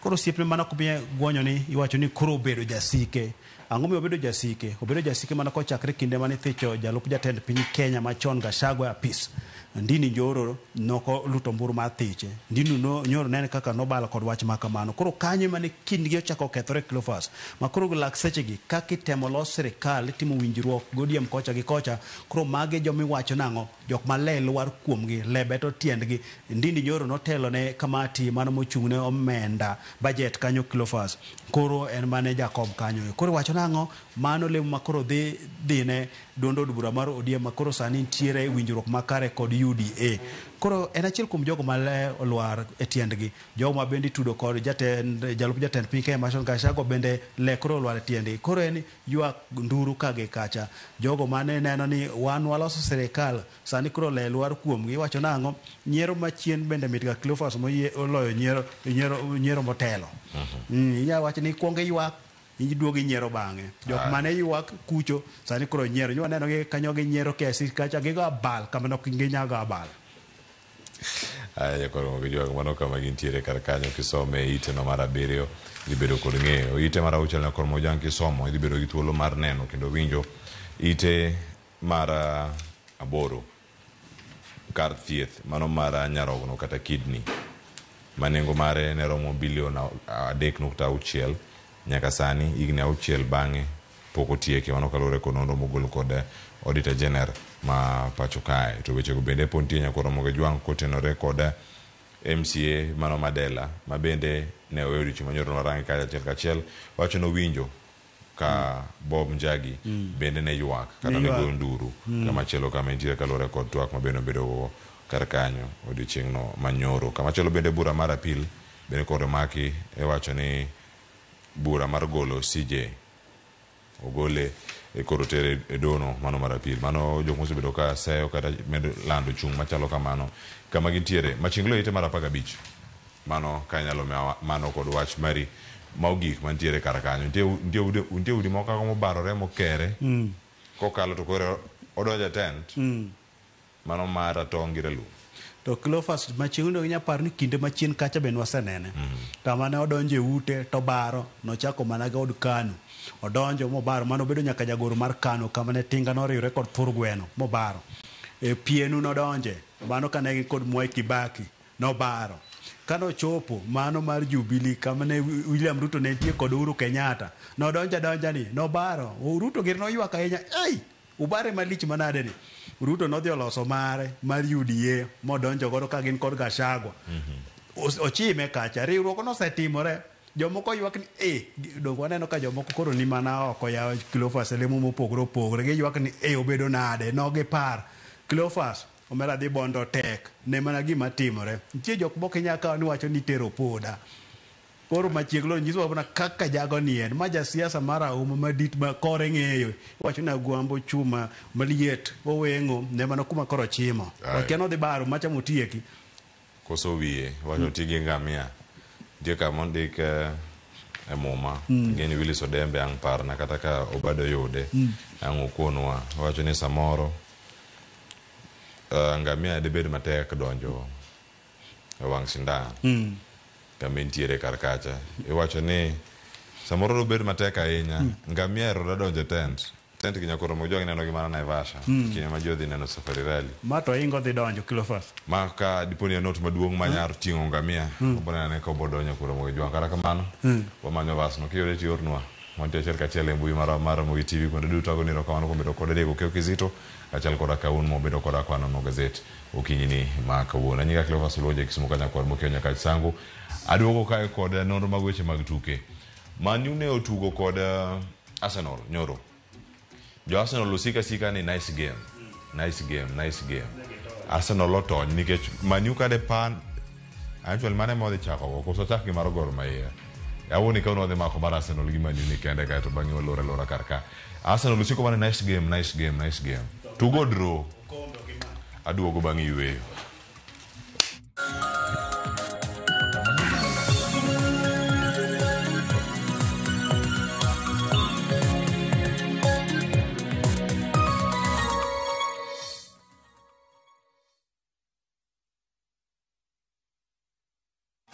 Koro osiepne mane ok miye guonyo ni iwacho ni koro obedo jasike. Ang'o miyo obedo jasike? Obedo jasike mana kochakre kinde mane ithicho jalup jatend piny Kenya machon Gachagua e apis. Ndindi Nyoro noko luto ombulu mar thiche. Ndindi Nyoro nene kaka nobalo kod wach ma kamano. Koro kanyo ema ne kindgi ochako kethore Cleophas. Ma koro lak sechegi kaka itemo los sirikal, itimo winjruok gi ODM kocha gi kocha, koro magi joma iwacho nang'o? Jok ma le lwar kuomgi, le beto tiendgi. Ndindi Nyoro notelo ne kamati mano mochung' ne omenda, budget kanyo Cleophas. Koro en mane jakom kanyo. Koro iwacho nang'o? Mano lemo ma koro dhi dhine duond od bura mar ODM ma koro sani nitiere winjruok makare kod UDA. Koro en achiel kuom jogo ma le olwar e tiendgi. Jogo ma bende itudo kod jatend, jalup jatend piny Kenya Machon Gachagua bende le koro olwar e tiendgi. Koro en ywak nduru ka gi kacha. Jogo mane neno ni wan waloso sirikal, sani koro le lwar kuomgi. Iwacho nang'o? Nyiero machien bende mit ga Cleophas moyie oloyo nyiero, nyiero, nyiero motelo. Inyalo wacho ni ikwongo iywak, iduogo inyiero bang'e. Jok mane ywak kucho, sani koro nyiero. Nyo waneno gi kanyo ginyiero KICC kacha, gigo abal kama ne ok ginyago abal. Aya, jakoro gi jwang' mano kama gintiere kar kanyo kisome e ite no mar abiriyo idhi bedo kod ng'eyo. Ite mar auchiel nyakor Mojang kisomo idhi bedo gi thuolo mar neno kendo winjo ite mar aboro kar thieth mano mar nyarogno kata kidney ma nengo mare ne romo bilion 3.6 nyaka sani higni 6 bang'e pok otieke. Mano kaluwore kod nonro mogol kod Auditor General ma pacho kae. To wechego bende pod nitie nyaka oromo gi jwang' kotenore kod MCA mano Madela ma bende ne oweyo odiochieng' manyoro norange kacha achiel kachiel wacho nowinjo ka Bob Njagi bende ne ywak kata ne goyo nduru kamachielo kama entie kaluwore kod twak ma bende obedo go kar kanyo odiochieng'no manyoro. Kamachielo bende bura mar appeal bende kod omaki iwacho ni bura mar golo CJ ogole e koro tere e dono mano mar appeal. Mano jok mosebedo ka seyo kata medo lando chung' machalo kamano kama gintiere. Machinglo ite mar 15 mano ka inyalo miwa mano kod wach mari ma ogik mantiere kar kanyo. Nitie udi moko kaka mobarore mokere kokalo to koro odonjo e tent mano mar ratong' gi ralum. To Cleophas machiegni inyalo paro ni kinde machien kacha be nwasenene. Kama ne odonjo e ute to baro, nochako mana gi od KANU. Odonjo mobaro, mano obedo nyaka jagoro mar KANU kama ne tinga noriwre kod thur gweno mobaro. E PNU nodonje, mano kane gin kod Mwai Kibaki nobaro. Kane ochopo mano mar Jubilee kama ne William Ruto ne nitie kod Uhuru Kenyatta, nodonjo adonja ni nobaro. Ruto gir noywak ahinya, ei ubare malich manade ni. Ruto nodhi oloso mare mar UDA modonjo godo ka gin kod Gachagua. Ochime kacha, riwruok nosetimore. Jomoko ywak ni donge waneno ka jomoko koro ni mana oko ya Cleophas lemo mopogore opogore. Giywak ni obedo nade, nogipar. Cleophas omera dhi bondo tek, ne mana gima timore. Nitie jok moko inyalo kawo ni wacho ni tero poda. Koro machiegni nyiso mana kaka jago ni en. Ma jasiasa mar auma madit ma kore ng'eyo. Iwacho ni agwambo chuma maliet oweng'o ne mana kuma koro chimo. Wakia nodhi baro macha motieki. Koso wiye, wacho ti gi ngamia. Nitie kama ondik e muma. Ng'eni Willis Odembe ang' parna kata ka Obado yude. Ang' okonwa. Owacho ni samoro ngamia dibed matek donjo e wang' sindan. Kama entiere kar kacha. Iwacho ni samoro dobed matek ahinya. Ngamia ero donjo e tent. Tent gi nyakoro mo jogi neno gi mana Naivasha. Kinde ma ji odhi neno Safari Rally. Ma to ingo dhi donjo Cleophas. Ma ka dipo ni en ot maduong' ma nyar ting'o ngamia, obo neno ane ka obo donjo koro mogi jwang'. Kata kamano, wamanyo vasno. Kiyude to iornwa. Wantie achiel kachiel e mbui mar Ramogi TV kuonde duto. Agoni erokamano kuom bedo koda Diego Keo Kizito kaachiel koda ka un mobedo koda ka wanono gazet okinyi ni ma kawuono. Anyinga Cleophas Oluoje Kisumu ka nyakwar Mokeo Nyakach Sangu. Aduogo kae kod nonro mag weche mag tuke. Man U ne otugo kod Arsenal nyoro. Jo Arsenal osika sika ni nice game. Nice game, nice game. Arsenal otony nikech Man U kade pan Actually mane ma wadhi chako go koso chak gi mar Gor Mahia. Awuoni ka wadhi mako mar Arsenal gi Man U ni kende kaeto bang'e walor alora kar ka. Arsenal usiko mana nice game, nice game, nice game. Tugo draw. Aduogo bang' yueyo.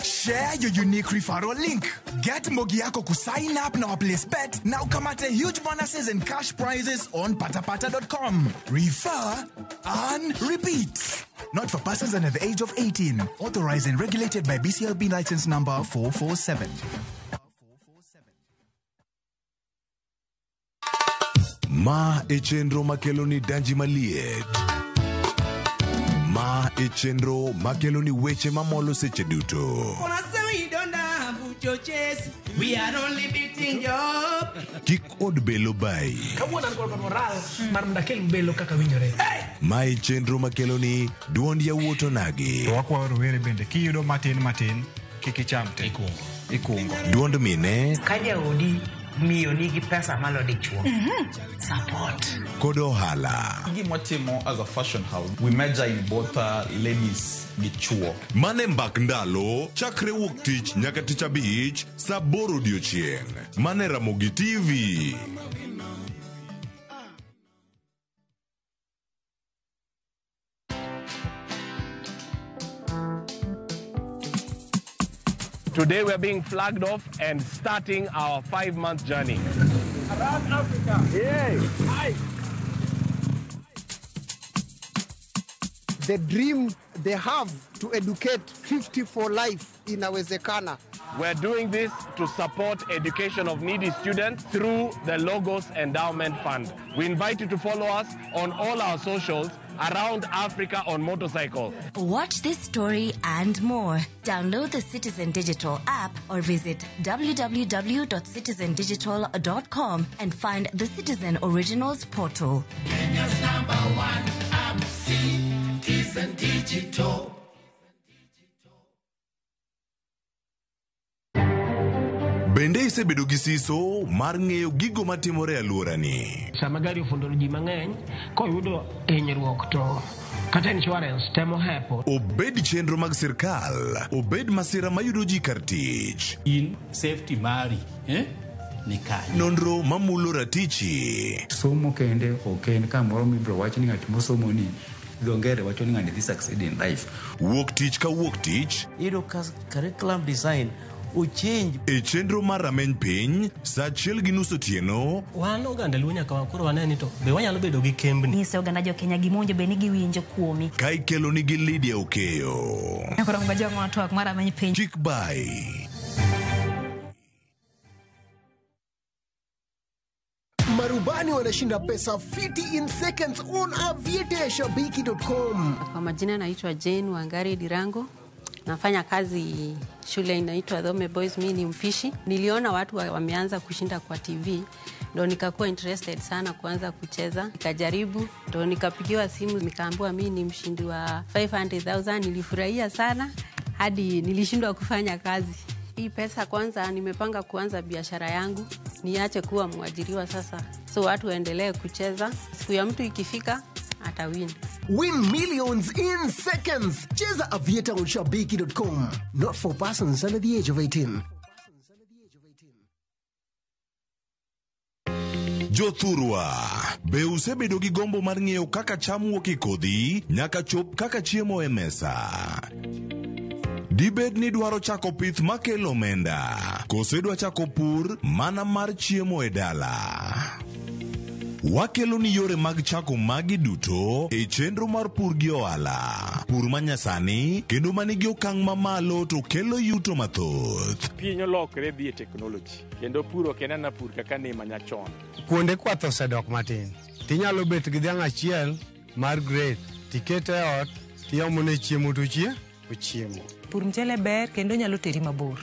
Share your unique referral link. Get Mbogi yako kusign up na waplace bet na ukamate huge bonuses and cash prizes on patapata.com. Refer and repeat. Not for persons under the age of 18. Authorized and regulated by BCLB license number 447. Ma e chenro makelo ni danji maliet. Ma e chenro makelo ni weche mamolo seche duto. We are only beating job. Kik od belo bayi. Kawuono an kod moral mar mondo akel belo kaka winjore. Ma e chenro makelo ni duond yawuot onagi. To wakwayo rowere bende kiyudo matin matin kik icham te. Ikungo. Duond mine Ka jaodi miyo nigi pesa malo dichuo. Support. kod ohala. Gima watimo as a fashion house, we major in both ladies gi chuo. Mane mbak ndalo chakre wuok tich nyaka tich abich saa aboro odiochieng'. Mane Ramogi TV. Today we are being flagged off and starting our 5-month journey. Around Africa. Yeah. Hi. The dream they have to educate 50 for life inawezekana. We're doing this to support education of needy students through the Logos Endowment Fund. We invite you to follow us on all our socials around Africa on motorcycle. Watch this story and more. Download the Citizen Digital app or visit www.citizendigital.com and find the Citizen Originals portal. Kenya's number one app, Citizen Digital. Bende isebedo gi siso mar ng'eyo gigo matimore e alworani? Sama gari ofundo ji mang'eny koyudo hinyruok to kata insurance temo hepo. Obed chenro mag sirkal, obed masira mayudo ji kar tich. In safety mari, eh? Ni kanye. Nonro mamulo ratichi. Somo kende ok en kamoro mibiro wach ni ng'at mosomo ni dho ngere wacho ni ng'ani dhi succeed in life. Wuok tich ka wuok tich. Iyudo ka curriculum design ochange. E chenro mar rameny piny, saa achiel gi nus otieno. Wan oganda Luo nyaka koro wane ni to be wanyalo bedo gi kembni. Nyiso oganda jo Kenya gima owinjo bed ni giwinjo kuomi. Ka ikelo nigi Lydia Okeyo. Koro ngojong' twak mar rameny piny. Kik bai. Marubani wanashinda pesa fiti in seconds on aviateashabiki.com. Kwa majina naitwa Jane Wangari Dirango. Nafanya kazi shule inaitwa Dhome Boys, mimi ni mpishi. Niliona watu wameanza kushinda kwa TV, ndo nikakuwa interested sana kuanza kucheza. Nikajaribu, ndo nikapigiwa simu nikaambiwa mimi ni mshindi wa 500,000. Nilifurahia sana hadi nilishindwa kufanya kazi. Hii pesa kwanza nimepanga kuanza biashara yangu, niache kuwa mwajiriwa sasa. So watu waendelee kucheza, siku ya mtu ikifika atawin. Win millions in seconds. Cheza Aviator on shabiki.com. Not for persons under the age of 18. Jothurwa, be usebedo gi gombo mar ng'eyo kaka cham wuok e kodhi nyaka chop kaka chiemo e mesa? Dibed ni dwaro chako pith makelo omenda, koso idwa chako pur mana mar chiemo e dala? Wakelo ni yore mag chako magi duto e chenro mar pur gi ohala. Pur manyasani kendo manigi okang' mamalo to kelo yuto mathoth. Piny olokre dhi e teknoloji kendo pur ok en ana pur kaka ne manyachon. Kuonde kwath osedok matin. Tinyalo bet gi dhiang' achiel mar grade, tikete e ot, tiomone chiemo to ochiemo. Pur mchele ber kendo nyalo teri mabor.